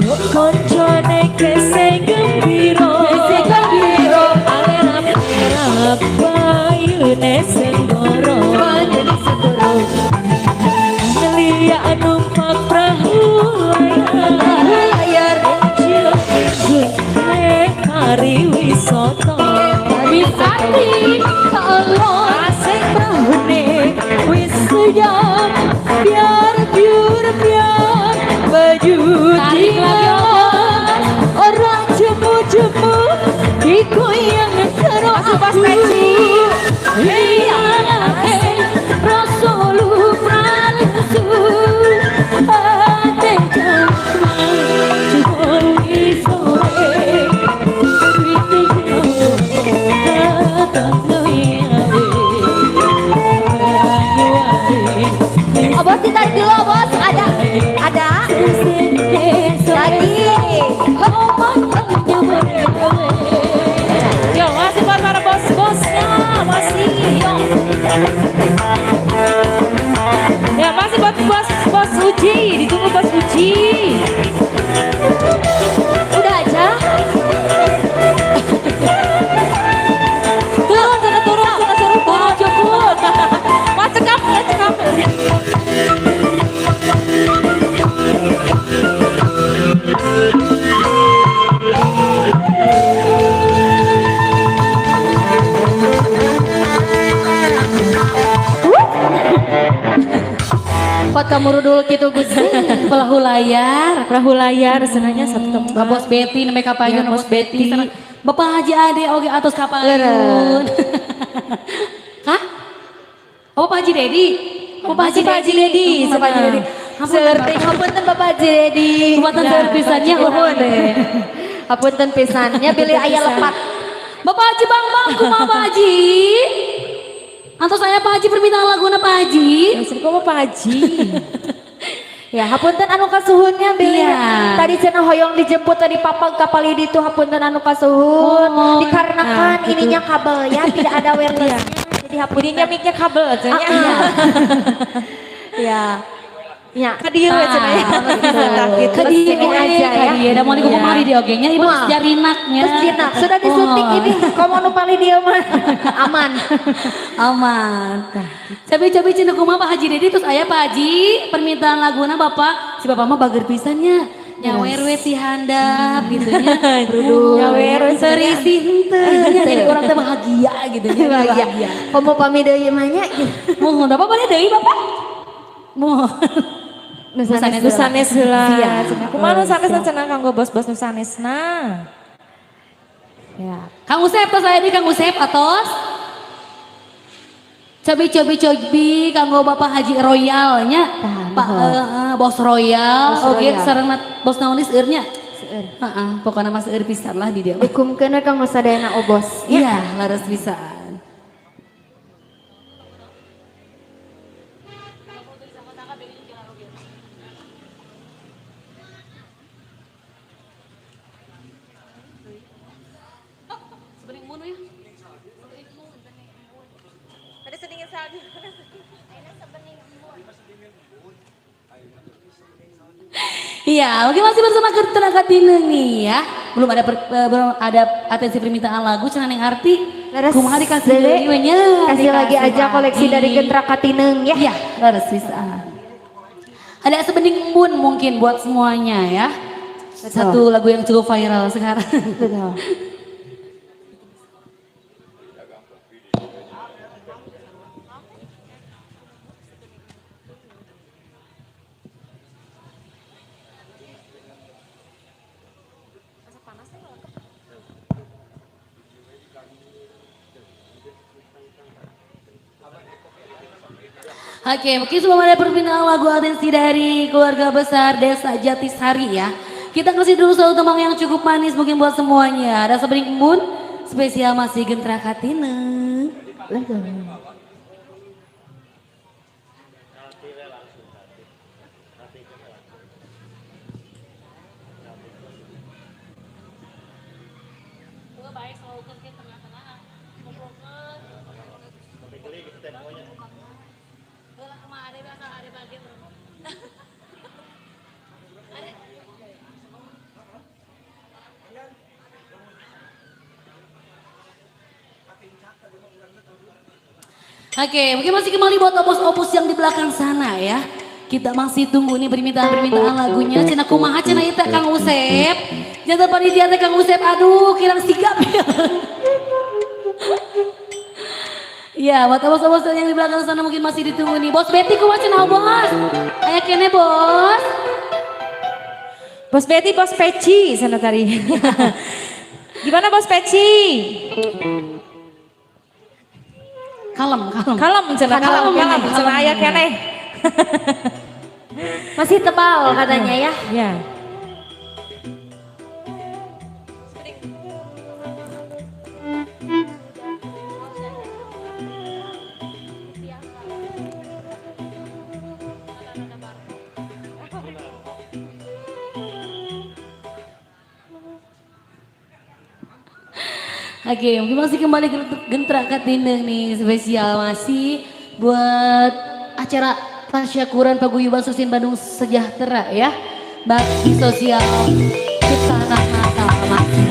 Yo koncone kese gembira. Kese gembira. Alerap bayune senggoro. Banyune segoro. Liya numpak perahu layar. Layar. Pariwisata. Wisati. Allah. Asing prahune wis sejam. Biar biur biar baju Tarik lagi, tinggal. Ora jemu-jemu digoyang karo Masuk Bos aku. Peci. Iya, rasa lupa ate jebol isore. Oh, bos ditarik dulu bos. Ada. Ada. Lagi. Yo, masih buat para bos-bosnya, masih. Yo. Ya, masih buat bos-bos Uji, ditunggu bos Uji. Udah aja. Turun, sana turun, sana turun, turun, jemput. Mas cekap, mas cekap. Pot kamu dulu gitu Gusti. Perahu layar. Perahu layar, senangnya satu tempat. Bapak Bos Betty namanya kapayun, Ya, Bos Bos Betty. Betty. Bapak Haji Ade oge atos kapayun. Hah? Oh, Bapak Haji Dedi. Oh, Bapak Haji Masih Pak Haji Dedi, Bapak Haji Dedi. Seperti hapunten Bapak Haji Dedi. Hapunten seueur pisannya Nuhun. Hapunten pisannya bilih aya lepat. Bapak Haji Bang Bang kumaha Pak Haji? Antos saya Pak Haji permintaan laguna Pak Haji. Ya, sini kok Pak Haji. Ya, hapunten anu kasuhunnya bilih. Iya. Tadi cenah hoyong dijemput tadi papag kapal di itu hapunten anu kasuhun. Oh, Dikarenakan nah, gitu. ininya kabel ya, tidak ada wirelessnya. Jadi hapunten. Ininya mic-nya kabel cenah. Ya. Ya. Ka dieu we cenah ya. Tah gitu. Ka dieu Sini aja ya. Ka dieu da moal Iya. kumari di oge nya ibu Wah. geus jarinaknya. Terus jinak, sudah disuntik Oh. ini. Komo nu paling dieu mah. Aman. Aman. Cabi-cabi cenah kumaha Pak Haji Dedi terus aya Pak Haji permintaan laguna Bapak si Bapak mah bager pisannya. Nyawer we ti handap gitu nya. Nyawer we Serisi henteu nya jadi urang teh bahagia gitu nya. Bahagia. Komo pami deui mah nya. Mohon Bapak bade deui Bapak. Mohon. Nu sanes Nu sanes heula. Siap. Cenah kumaha nu sanesna cenah kanggo bos-bos nu sanesna. Ya. Kang Usep tos aya di Kang Usep atos. Cobi cobi cobi kanggo Bapak Haji Royal nya. Pak Bos Royal Bos oge Royal. sareng Bos naon seueur nya. Seueur. Heeh, pokona mah seueur pisan lah di dieu. Hukumkeun we kanggo sadayana obos. Iya, laras pisan. Tadi sedingin salju. Iya, oke masih bersama Gentra Katineng nih ya. Belum ada belum ada atensi permintaan lagu cenah Neng Arti. Leres, Kumaha dikasih Dede. deui we nya? Kasih lagi Dikasih aja koleksi dari lagi. Gentra Katineng ya. Iya, leres bisa. Ada sebening embun mungkin buat semuanya ya. Satu lagu yang cukup viral sekarang. Betul. Oke, mungkin sebelum ada permintaan lagu atensi dari keluarga besar Desa Jatisari ya. Kita kasih dulu satu tembang yang cukup manis mungkin buat semuanya. Ada sebening embun, spesial masih Gentra Katineng. Oke, mungkin masih kembali buat opus-opus yang di belakang sana ya. Kita masih tunggu nih permintaan-permintaan lagunya. Cenah kumaha cenah ieu teh Kang Usep. Jangan panitia teh Kang Usep, aduh kirang sigap ya. Ya, buat opus-opus yang di belakang sana mungkin masih ditunggu nih. Bos Betty kumaha cenah bos? Aya keneh bos. Bos Betty, Bos Peci sana tadi. Gimana Bos Peci? Kalem, kalem. Kalem cenah, kalem, kalem, cenah aya keneh. Masih tebal katanya ya. Ya. Oke, mungkin masih kembali Gentra Katineng nih spesial masih buat acara tasyakuran Paguyuban Susin Bandung Sejahtera ya. Bakti sosial Cipta Natal masih.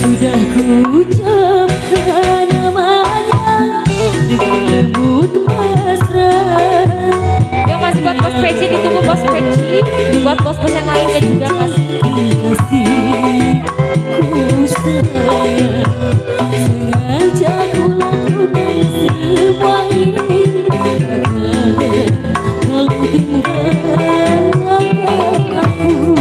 Sudah ku ucapkan namanya dengan lembut mesra. Yang masih buat Bos Peci, ditunggu Bos Peci. Buat bos-bos yang lainnya juga Mas. Kasihku sayang, sengaja ku lakukan semua ini agar kau tinggalkan aku.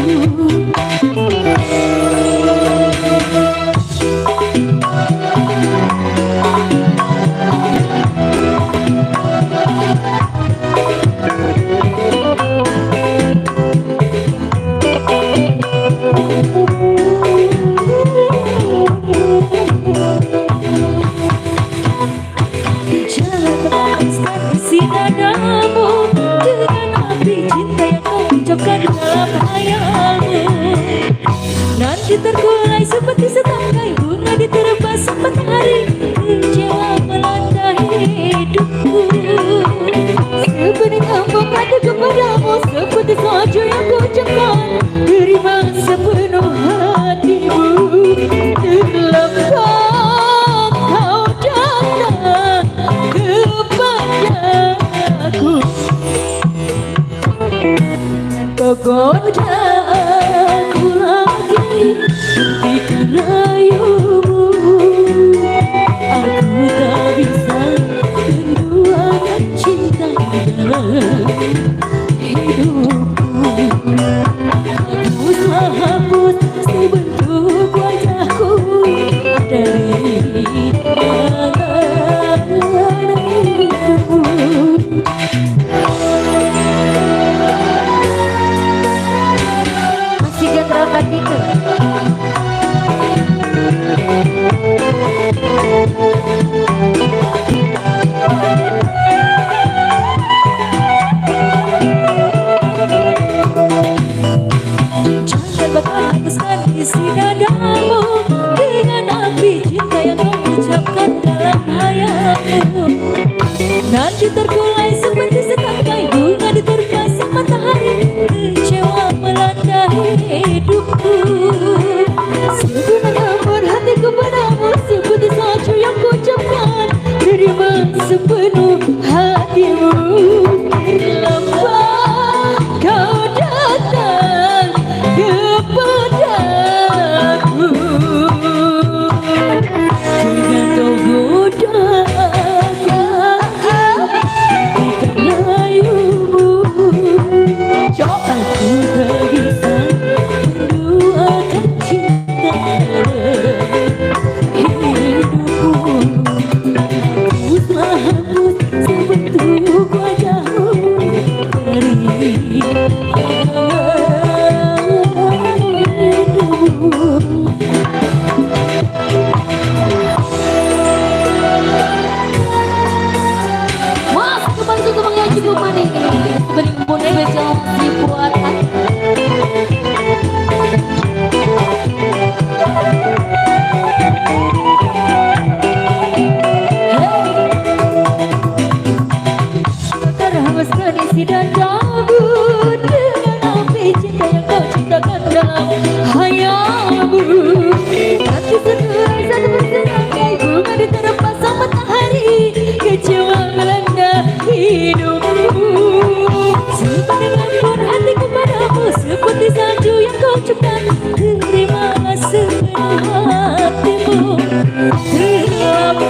Terlambat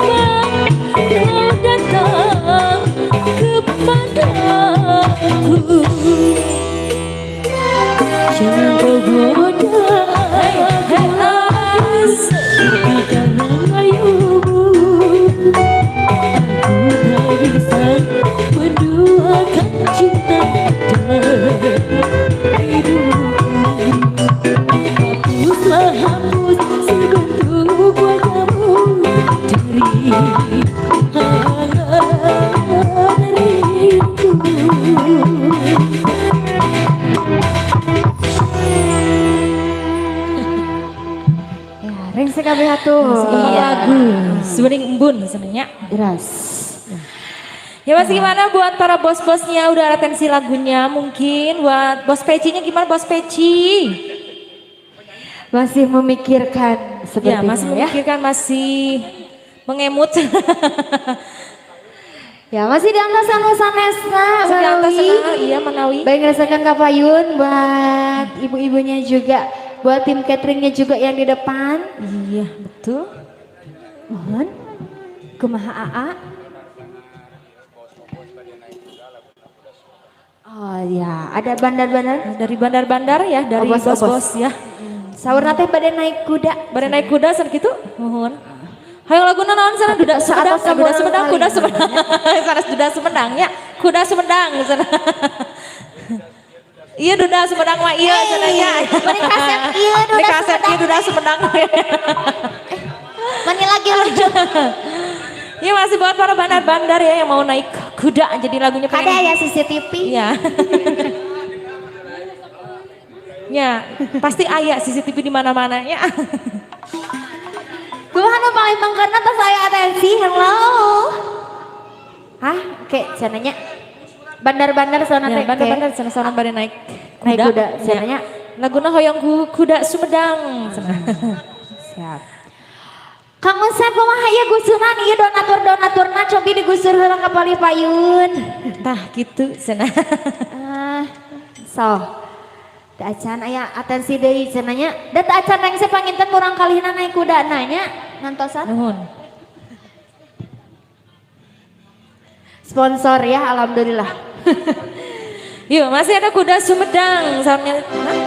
kau datang kepadaku. Jangan kau goda aku lagi dalam rayumu. Aku tak bisa menduakan cinta dalam hidupku. Hapuslah hapus sebentuk wajahmu dari angan rindu. Ya, rengse kabeh atuh. Iya. Lagu Sebening Embun sebenarnya. Deras. Ya masih gimana buat para bos-bosnya udah atensi lagunya, mungkin buat bos pecinya gimana bos peci? Masih memikirkan Ya sepertinya masih ya. memikirkan, masih mengemut. Ya masih di antasan sanesna Masih di atas Manawi. sana, iya Manawi. Baik ngerasakan kapayun buat ibu-ibunya juga, buat tim cateringnya juga yang di depan. Iya betul. Mohon kumaha AA? Oh ya, ada bandar-bandar. Dari bandar-bandar ya, dari Oh, bos, oh, bos-bos ya. Saur teh bade naik kuda. Bade naik kuda san kitu? Mohon. Hayo laguna naon sana duda Sumedang, Saat kuda Sumedang, kuda kali. Sumedang. Sanes duda Sumedang ya, kuda Sumedang sana. Iya duda Sumedang mah iya sana nya. Meni kasep ieu duda Meni kasep Sumedang. ieu duda Sumedang. Meni lagi lucu. Iya masih buat para bandar-bandar ya yang mau naik kuda jadi lagunya Ada pengen. ya CCTV. Iya. Ya, pasti aya CCTV di mana-mana ya. Kumaha nu paling mangkarna tos aya atensi, hello. Hah, oke, cenanya. Bandar-bandar sana Ya, teh. bandar-bandar sana-sana bade naik kuda. Naik kuda, Ya. cenanya. Laguna hoyong kuda Sumedang. Cenah. Siap. Kang Usep kumaha ieu gusuran ieu donatur-donaturna cobi digusur heula ka palih payun. Tah gitu cenah. Ah, so. Teu acan aya atensi deui cenanya. Da teu acan rengse panginten murang kalihna naik kuda nanya ngantosan. Nuhun. Sponsor ya alhamdulillah. Yuk, masih ada kuda Sumedang samnya. Hah?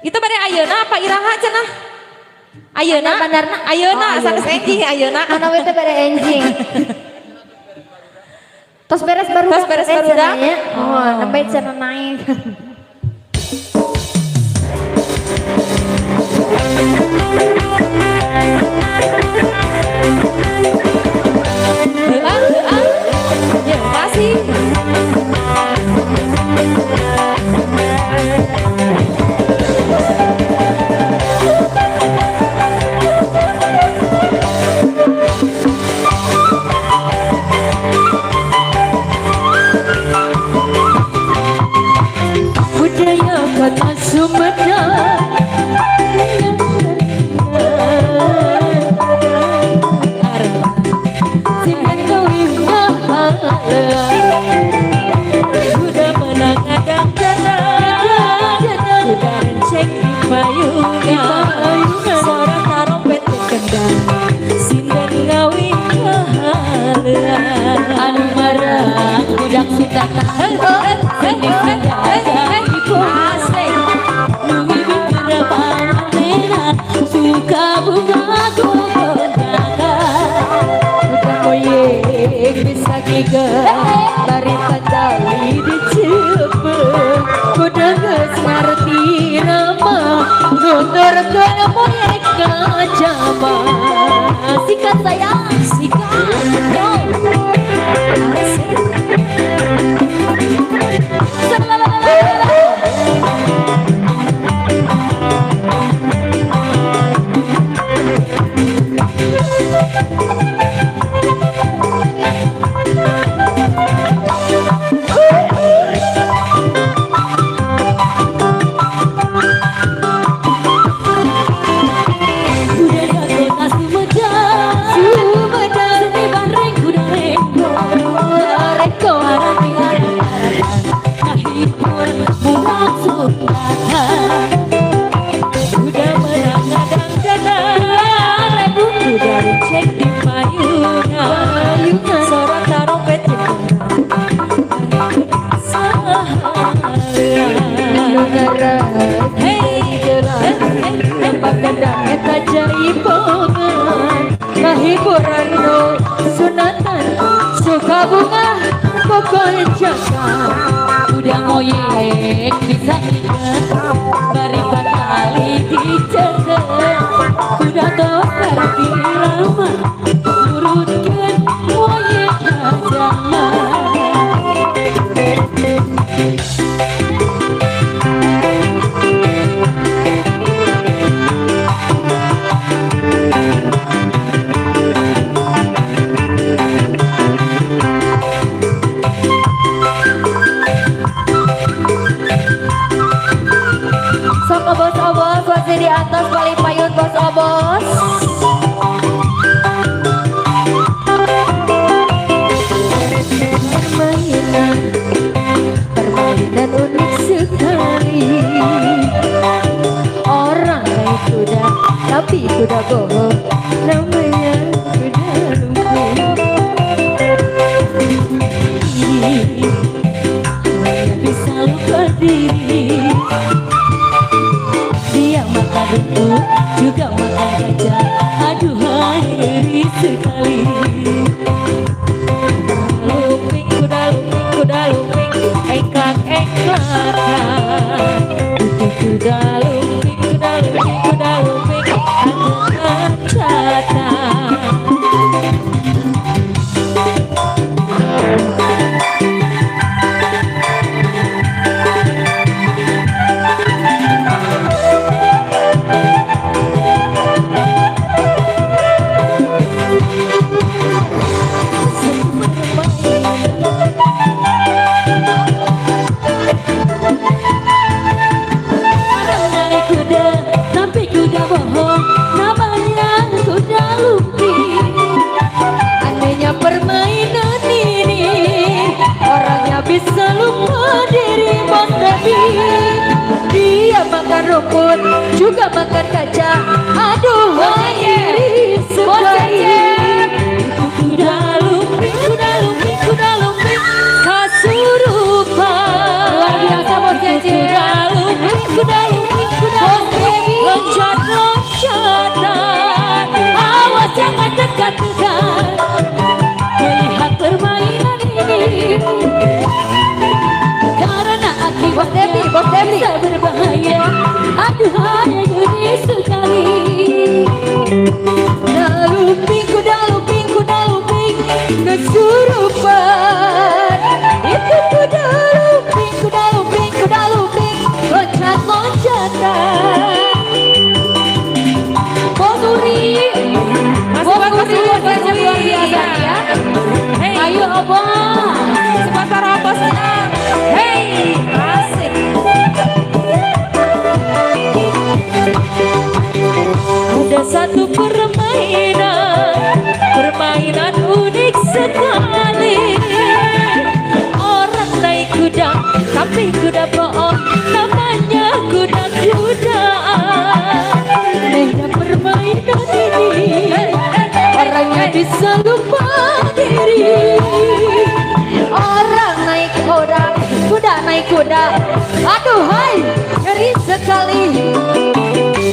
Itu pada ayeuna apa iraha cenah? Ayeuna? Bandar-bandarna. Ayeuna, Oh, sanes ayeuna. enjing ayeuna. Mana we teh bade enjing. Tos beres barudak. Tos beres barudak. Oh, nembe cenah naik. Heeh, heeh. Ya, masih. Budaya kota Sumedang. Kuda menang adang kuda renceng di payungan, suara tarompet kendang, sinden ngawi kahalean. Anu marah budak sutata Asik. Suka bunga gogondakan proyek bisa giga bari tali dicepet kuda geus ngarti nama nuturkeun proyek ngajama Sikat sayang, sikat. Yo. Asik. Selalalala. Budaya kota Jaipongan kahiburan nu sunatan suka bunga kokoncakan Kuda ngoyek bisa inget bari patali dicekel kuda tos ngarti rama nurutkeun moyek ka jama. Sok obos-obos masih di atas paling payun bos obos. Permainan, permainan unik sekali. Orang naik kuda, tapi kuda bohong, namanya kuda lumping. Bisa lupa diri dia makan rumput juga makan gajah aduhai ngeri sekali. Lumping kuda lumping kuda lumping engklak engklakan itu kuda lumping kuda lumping kuda lumping angkat-angkatan. Orang naik kuda, tapi kuda bohong, namanya kuda lumping. Anehnya permainan ini, orangnya bisa lupa diri Bos Debi. Dia makan rumput, juga makan kaca. Aduh, ngeri sekali. Kuda lumping, kuda lumping, kuda lumping, kasurupan. Luar biasa bos Cece. Kuda lumping, kuda lumping, kuda lumping, loncat-loncatan. Awas jangan dekat-dekat, melihat permainan ini. Karena Bos Debi, akibatnya Bos Debi. bisa berbahaya. Aduhai ngeri sekali. Kuda lumping, kuda lumping, kuda lumping, kesurupan. Itu kuda lumping, kuda lumping, kuda lumping, loncat-loncatan. Bos Uri, Masih Bos buat Uri, Bos Bos Cece luar biasa ya. Hey, Ayo obos. semua para bosnya. Hey, asik. Ada satu permainan, permainan unik sekali. Orang naik kuda, tapi kuda bohong, namanya kuda-kudaan. Anehnya permainan ini, orangnya bisa lupa diri. Orang naik kuda, kuda naik kuda. Aduhai, ngeri sekali.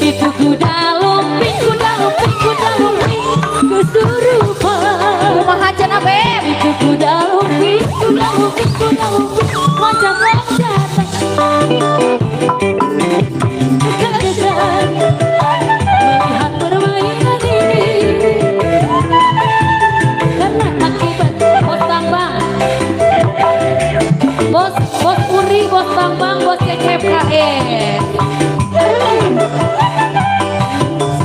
Itu kuda lumping, kuda lumping, kuda lumping, kesurupan. Kumaha cenah Beb? Itu kuda lumping, kuda lumping, kuda lumping, loncat-loncatan. Dekat-dekat, melihat permainan ini. Karena akibat Bos Bambang, Bos Bos Uri, Bos Bambang, Bos Cecep KS.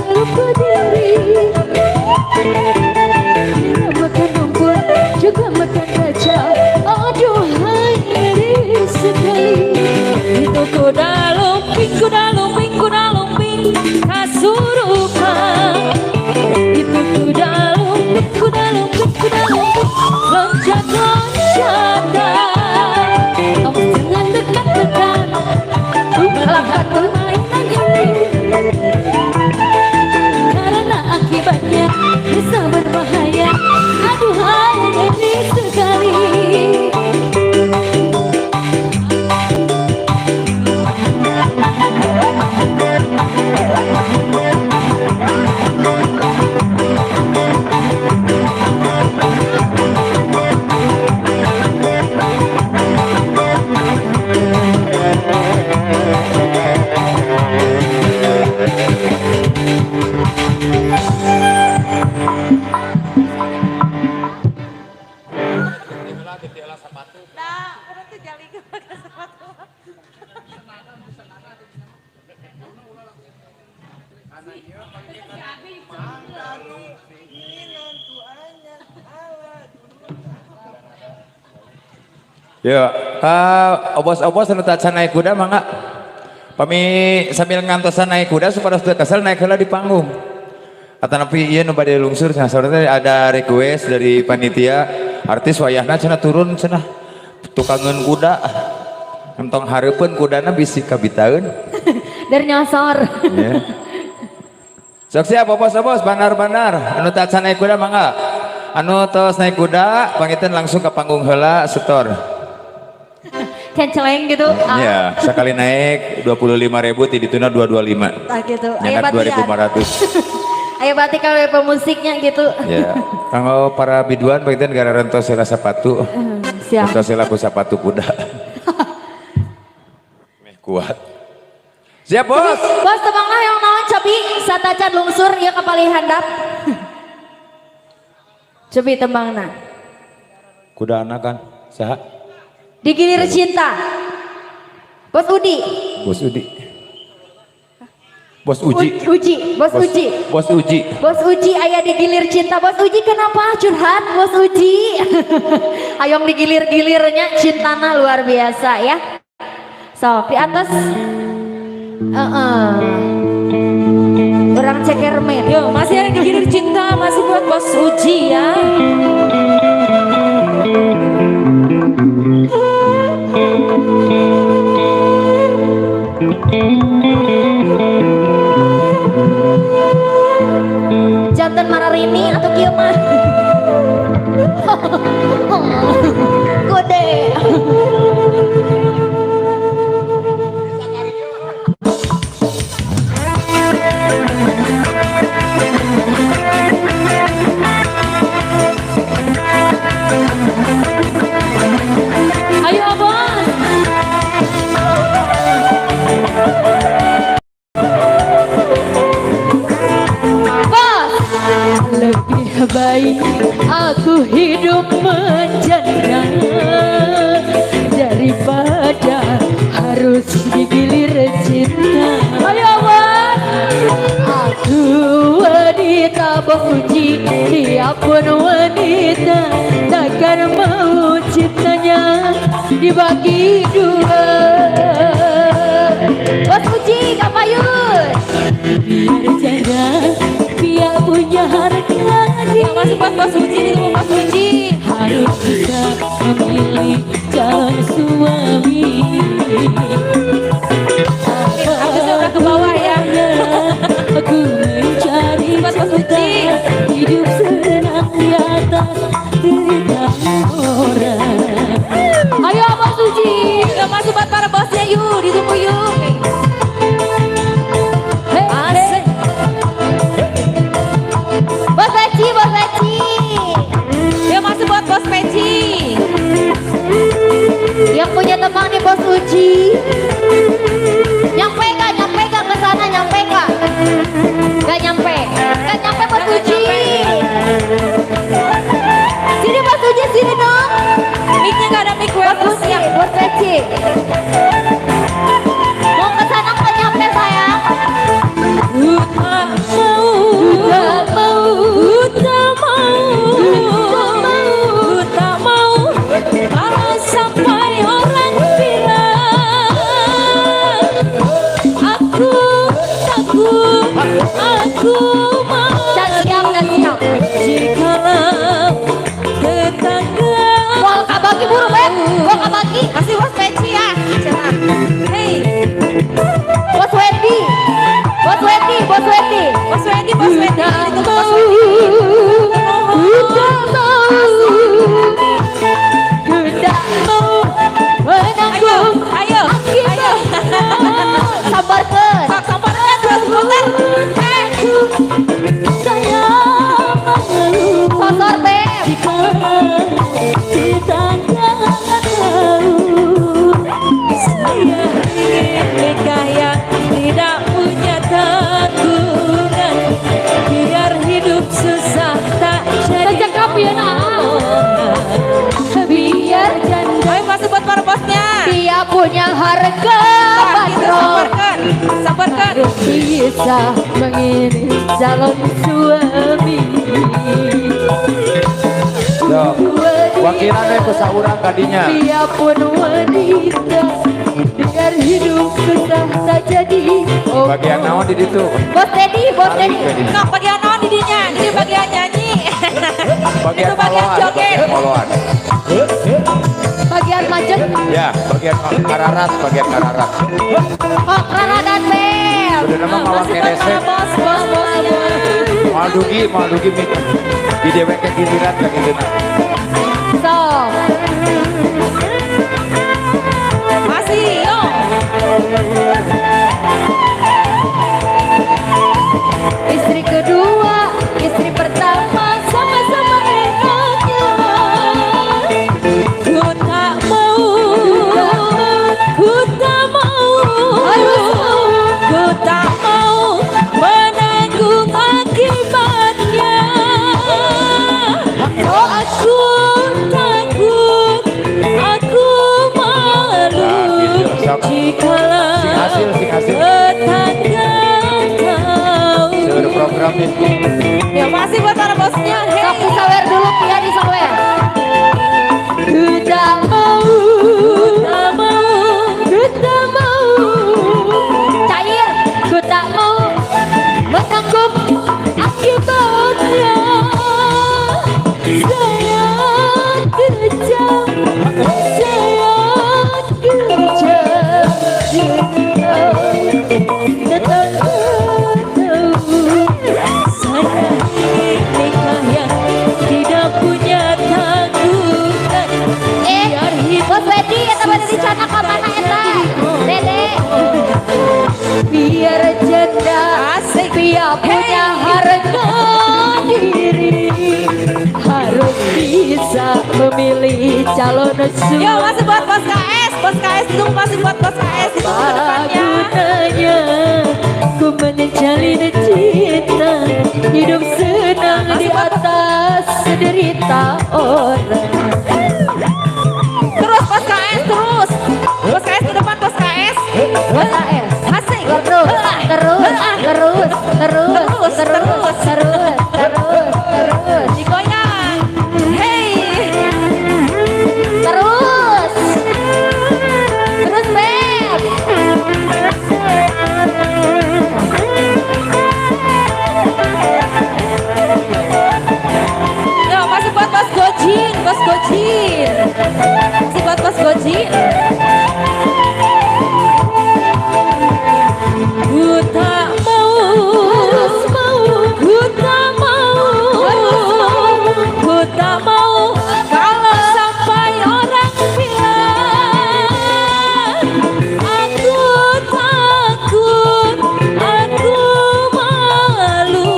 Lupa diri. Dia makan rumput, juga makan kaca. Aduhai ngeri sekali. Itu kuda lumping, kuda lumping, kuda lumping, kasurupan. Itu kuda lumping, kuda lumping, kuda lumping, loncat-loncatan. Awas jangan dekat-dekat, melihat permainan ini. Karena akibatnya bisa berbahaya. Aduhai ngeri sekali. Ya, obos-obos anu tacan naik kuda mangga. Pami sambil ngantosan naik kuda supaya teu kesel naik heula di panggung. Atanapi ieu nu bade lungsur cenah, saurna ada request dari panitia artis wayahna cenah turun cenah tukangeun kuda. Entong hareupeun kudana bisi kabitaeun. Dari nyosor. Ya. Sok siap obos-obos bandar-bandar anu tacan naik kuda mangga. Anu tos naik kuda panginten langsung ke panggung heula setor. Canceleng gitu. Ah, Ya, sekali naik 25.000, ti dituna 225. Ah, gitu. Ayo Nyandak batian. 2.500. Ayo berarti kalau pemusiknya gitu. Ya. Kanggo para biduan panginten gara rentos heula sepatu. Siap. Rentos heula ku sepatu kuda. Meh kuat. Siap, Bos. Bos, tebanglah yang naon cobi satacan lungsur ieu ka palih handap. Cobi tembangna. Kuda anak kan. Saha? Digilir cinta. Bos Udi. Bos Udi. Bos Uji. Uji, Bos Uji. Bos Uji. Bos Uji aya digilir cinta. Bos Uji kenapa curhat Bos Uji? Hayong digilir-gilirnya cintana luar biasa ya. Sok di atas. Orang cekermen. Yo, masih ada digilir cinta, masih buat Bos Uji ya. Jantan mararini atau kieu mah. Gode. Ayo Bos. Bos. Lebih baik aku hidup menjanda daripada harus digilir cinta. Ayo Bos. Aku wanita Bos Uji, dia pun wanita, takkan mau cintanya dibagi dua. Bos Uji, kapayun. Biar janda, biar punya harga Ya, masih buat Bos Uji, ditunggu Bos Uji. harus bisa memilih calon suami. Artisnya udah ke bawah ya. Aku mencari Buat Bos cinta, Uji. hidup senang di atas derita orang. Ayo Bos Uji. Ya, masih buat para bosnya yuk, ditunggu yuk. Asik. Bos Peci, Bos Peci. Ya, masih buat Bos Peci. Yang punya teman nih Bos Uji. Nyampe gak? Nyampe gak ke sana? Nyampe gak? Gak nyampe. Gak nyampe Bos Gak Uji. nyampe. Sini Bos Uji, sini dong. Mic-nya gak ada mic Bos Uji, wireless-nya. Bos Peci. Mau ke sana gak nyampe sayang? Ku tak mau, ku tak mau, ku tak mau, ku tak mau kalau sampai orang bilang aku takut, aku Dan siap, dan siap. Jikalau tetangga Mau kabagi buru beb, mau kabagi. Masih Bos Peci ya. Cetak. Hey, Bos Wendy, Bos Wendy, Bos Wendy. Bos Wendy, Bos Wendy, ditunggu Bos Wendy. Ku tak mau, ku tak mau Ayo, menanggung ayo, ayo. Sabarkeun. Sok samparkan terus putar. Eh, saya malu Sosor beb. jika tetangga tahu saya ingin nikah yang tidak punya tanggungan, biar hidup susah tak jadi Sejak ya nak. omongan. biar janda Ayo masuk buat para bosnya. Dia punya harga Wah, gitu, bandrol. samparkan, samparkan. harus bisa mengirim calon suami. Yo. Wakilan we Ku saurang kadinya. Dia pun wanita, biar hidup susah tak jadi. Oh, Bagian naon di ditu? Bos Dedi, Bos Dedi. Nah, bagian naon di dinya? Jadi bagian nyanyi. Bagian Itu bagian moloan, joget. bagian moloan. Bagian macet. Ya, bagian kararat, bagian kararat. Oh, Rara dan Bel. Udah nama mawa Masih buat keresek. para bos, bos, bosnya. Moal dugi mik. Di dewek ke giliran ka kitu. So, Masih, yo. Istri kedua, istri pertama sama-sama enaknya. Ku tak mau, ku tak mau, ku tak mau menanggung akibatnya. Aku takut, aku malu Nah, gitu. Sok. jikalau Sing hasil, sing hasil. tetangga tahu. Seluruh program ini. Ya masih buat para bosnya. sok Hey. disawer dulu Pia disawer. Ku tak mau, Tak mau, ku tak mau, Cair. Ku tak mau menanggung akibatnya. Saya kejam, saya kejam. Tetangga tahu. Saya ingin nikah yang tidak punya tanggungan. Eh, Biar hidup Bos Wedi eta bade dicana ka mana eta? Dede. Biar janda, Asik. biar punya harga diri, harus bisa memilih calon suami. Yo, masih buat bos KS, bos KS ditunggu, masih buat bos KS ditunggu ke depannya. Gunanya ku menjalin cinta, hidup senang di atas derita orang. Terus bos KS terus. Bos KS ke depan, bos KS. Bos KS. Asik. Terus, terus, terus, terus, Terus, terus, terus. terus, terus, terus. Digoyang. Hey. Terus. Terus, Beb. Yo, masih buat bos Gojin, bos Gojin. Masih buat bos Gojin. Ku tak mau, ku tak mau, ku tak mau kalau sampai orang bilang aku takut, aku malu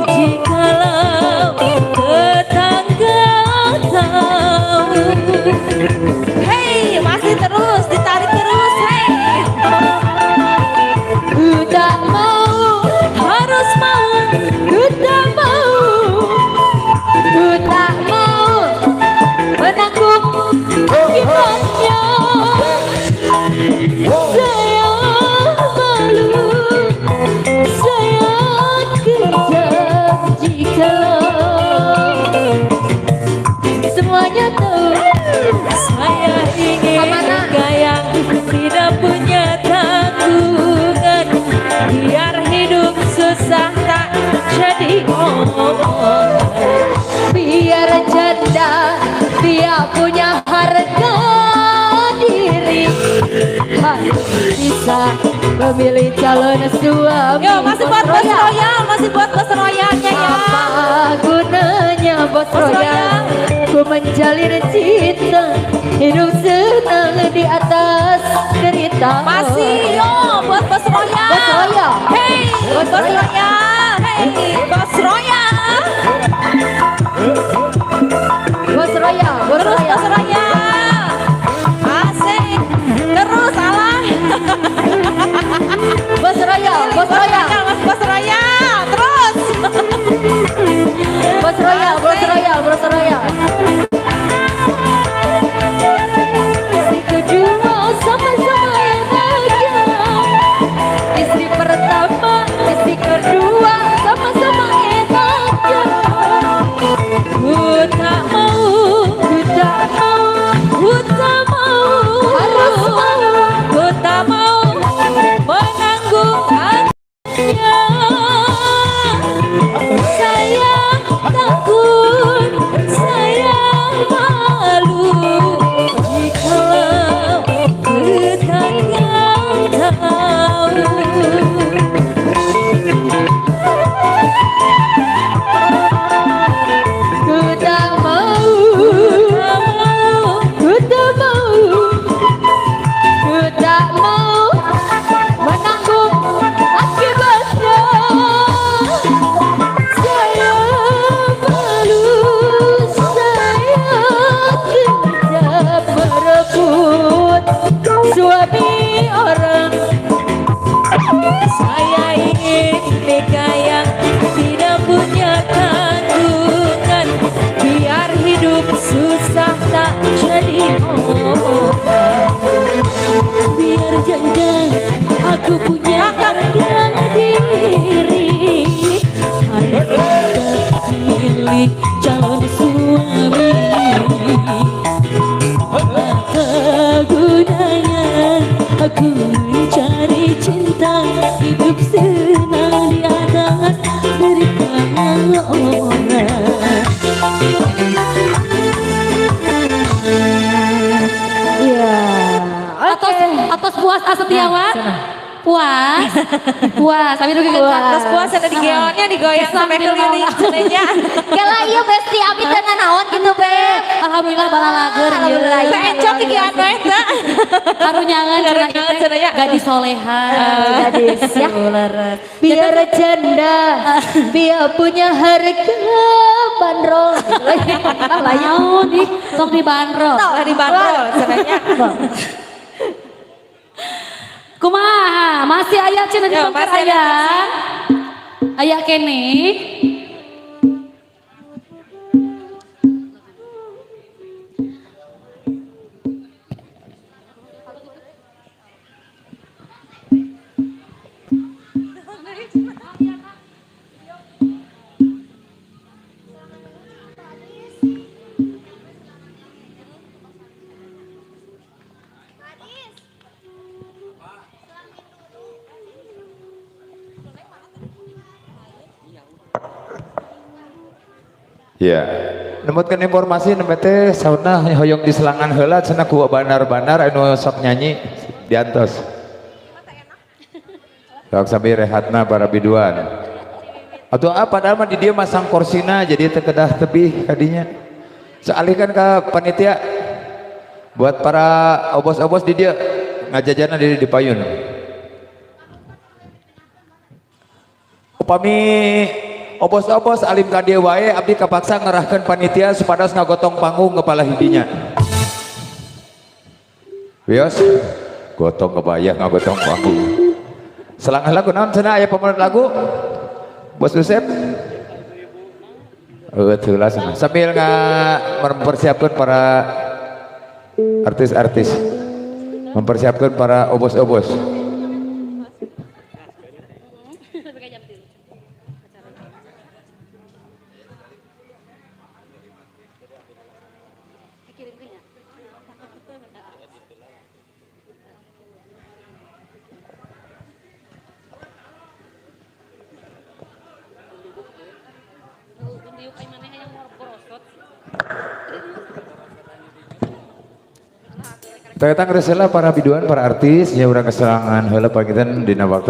jikalau tetangga tahu. Hey, masih terus ditarik terus. Hey. Ku tak mau, Harus mau, ku tak mau, ku tak mau menanggung akibatnya. Saya malu, saya kejam jikalau semuanya tahu. Saya ingin Kemana? nikah yang tidak punya tanggungan, biar hidup susah tak jadi omongan. Biar janda, dia punya harga diri, harus bisa memilih calon suami. Yo, masih buat bos Royal, masih buat bos Royalnya ya. Apa gunanya bos Bos Royal, ku menjalin cinta, hidup senang di atas derita. Masih yo buat bos Royal. Bos Royal. Hey, Bos bos Royal. Royal. Hey, bos Royal. Bos Royal, Bos Terus Royal. bos Royal. Asik. Terus alah. Bos Royal, Bos Royal. Mas bos Royal. Terus. Bos Royal, Bos Royal, Bos Royal. Istri kedua sama-sama enaknya, istri pertama, istri kedua sama-sama enaknya. janda, aku punya harga diri. Harga milik calon suami. Apa gunanya aku mencari cinta, hidup senang di atas derita orang. Iya. Atos atos puas ah Setiawan? Puas. Puas. Abi dugi Terus puas ada di geonnya digoyang sampai keliling cenenya. Kela iya besti abi teu nanaon gitu be. Alhamdulillah balalager. Alhamdulillah. Saya encok gigi anu eta. Karunyangan cenah Karunyangan ieu cenah ya. gadis soleha. Gadis ya. Leres. Biar janda, biar punya harga bandrol. Lah naon ih, sok dibanderol. Lah dibanderol cenenya. Kumaha? Masih aya cenah di Ya, pengker masih ada aya. Aya keneh. Ya. Nemutkeun informasi nembe teh saurna hoyong diselangan heula cenah ku bandar-bandar anu sok nyanyi diantos. Sok sambil rehatna para biduan. Atau apa padahal mah di dieu masang korsina jadi teu kedah tebih kadinya. Sealihkan ke panitia buat para obos-obos di dieu ngajajana di payun. Upami obos-obos alim ka dieu wae abdi kapaksa ngerahkeun panitia supados ngagotong panggung kepala hidinya. Wios gotong kebayang ngagotong panggung. Selang lagu naon cenah aya pemenang lagu? Bos Usep? Teu lah cenah. Sambil mempersiapkan para artis-artis. Mempersiapkan para obos-obos. Ternyata ngeresela para biduan, para artis, ya urang keserangan heula panginten dina waktu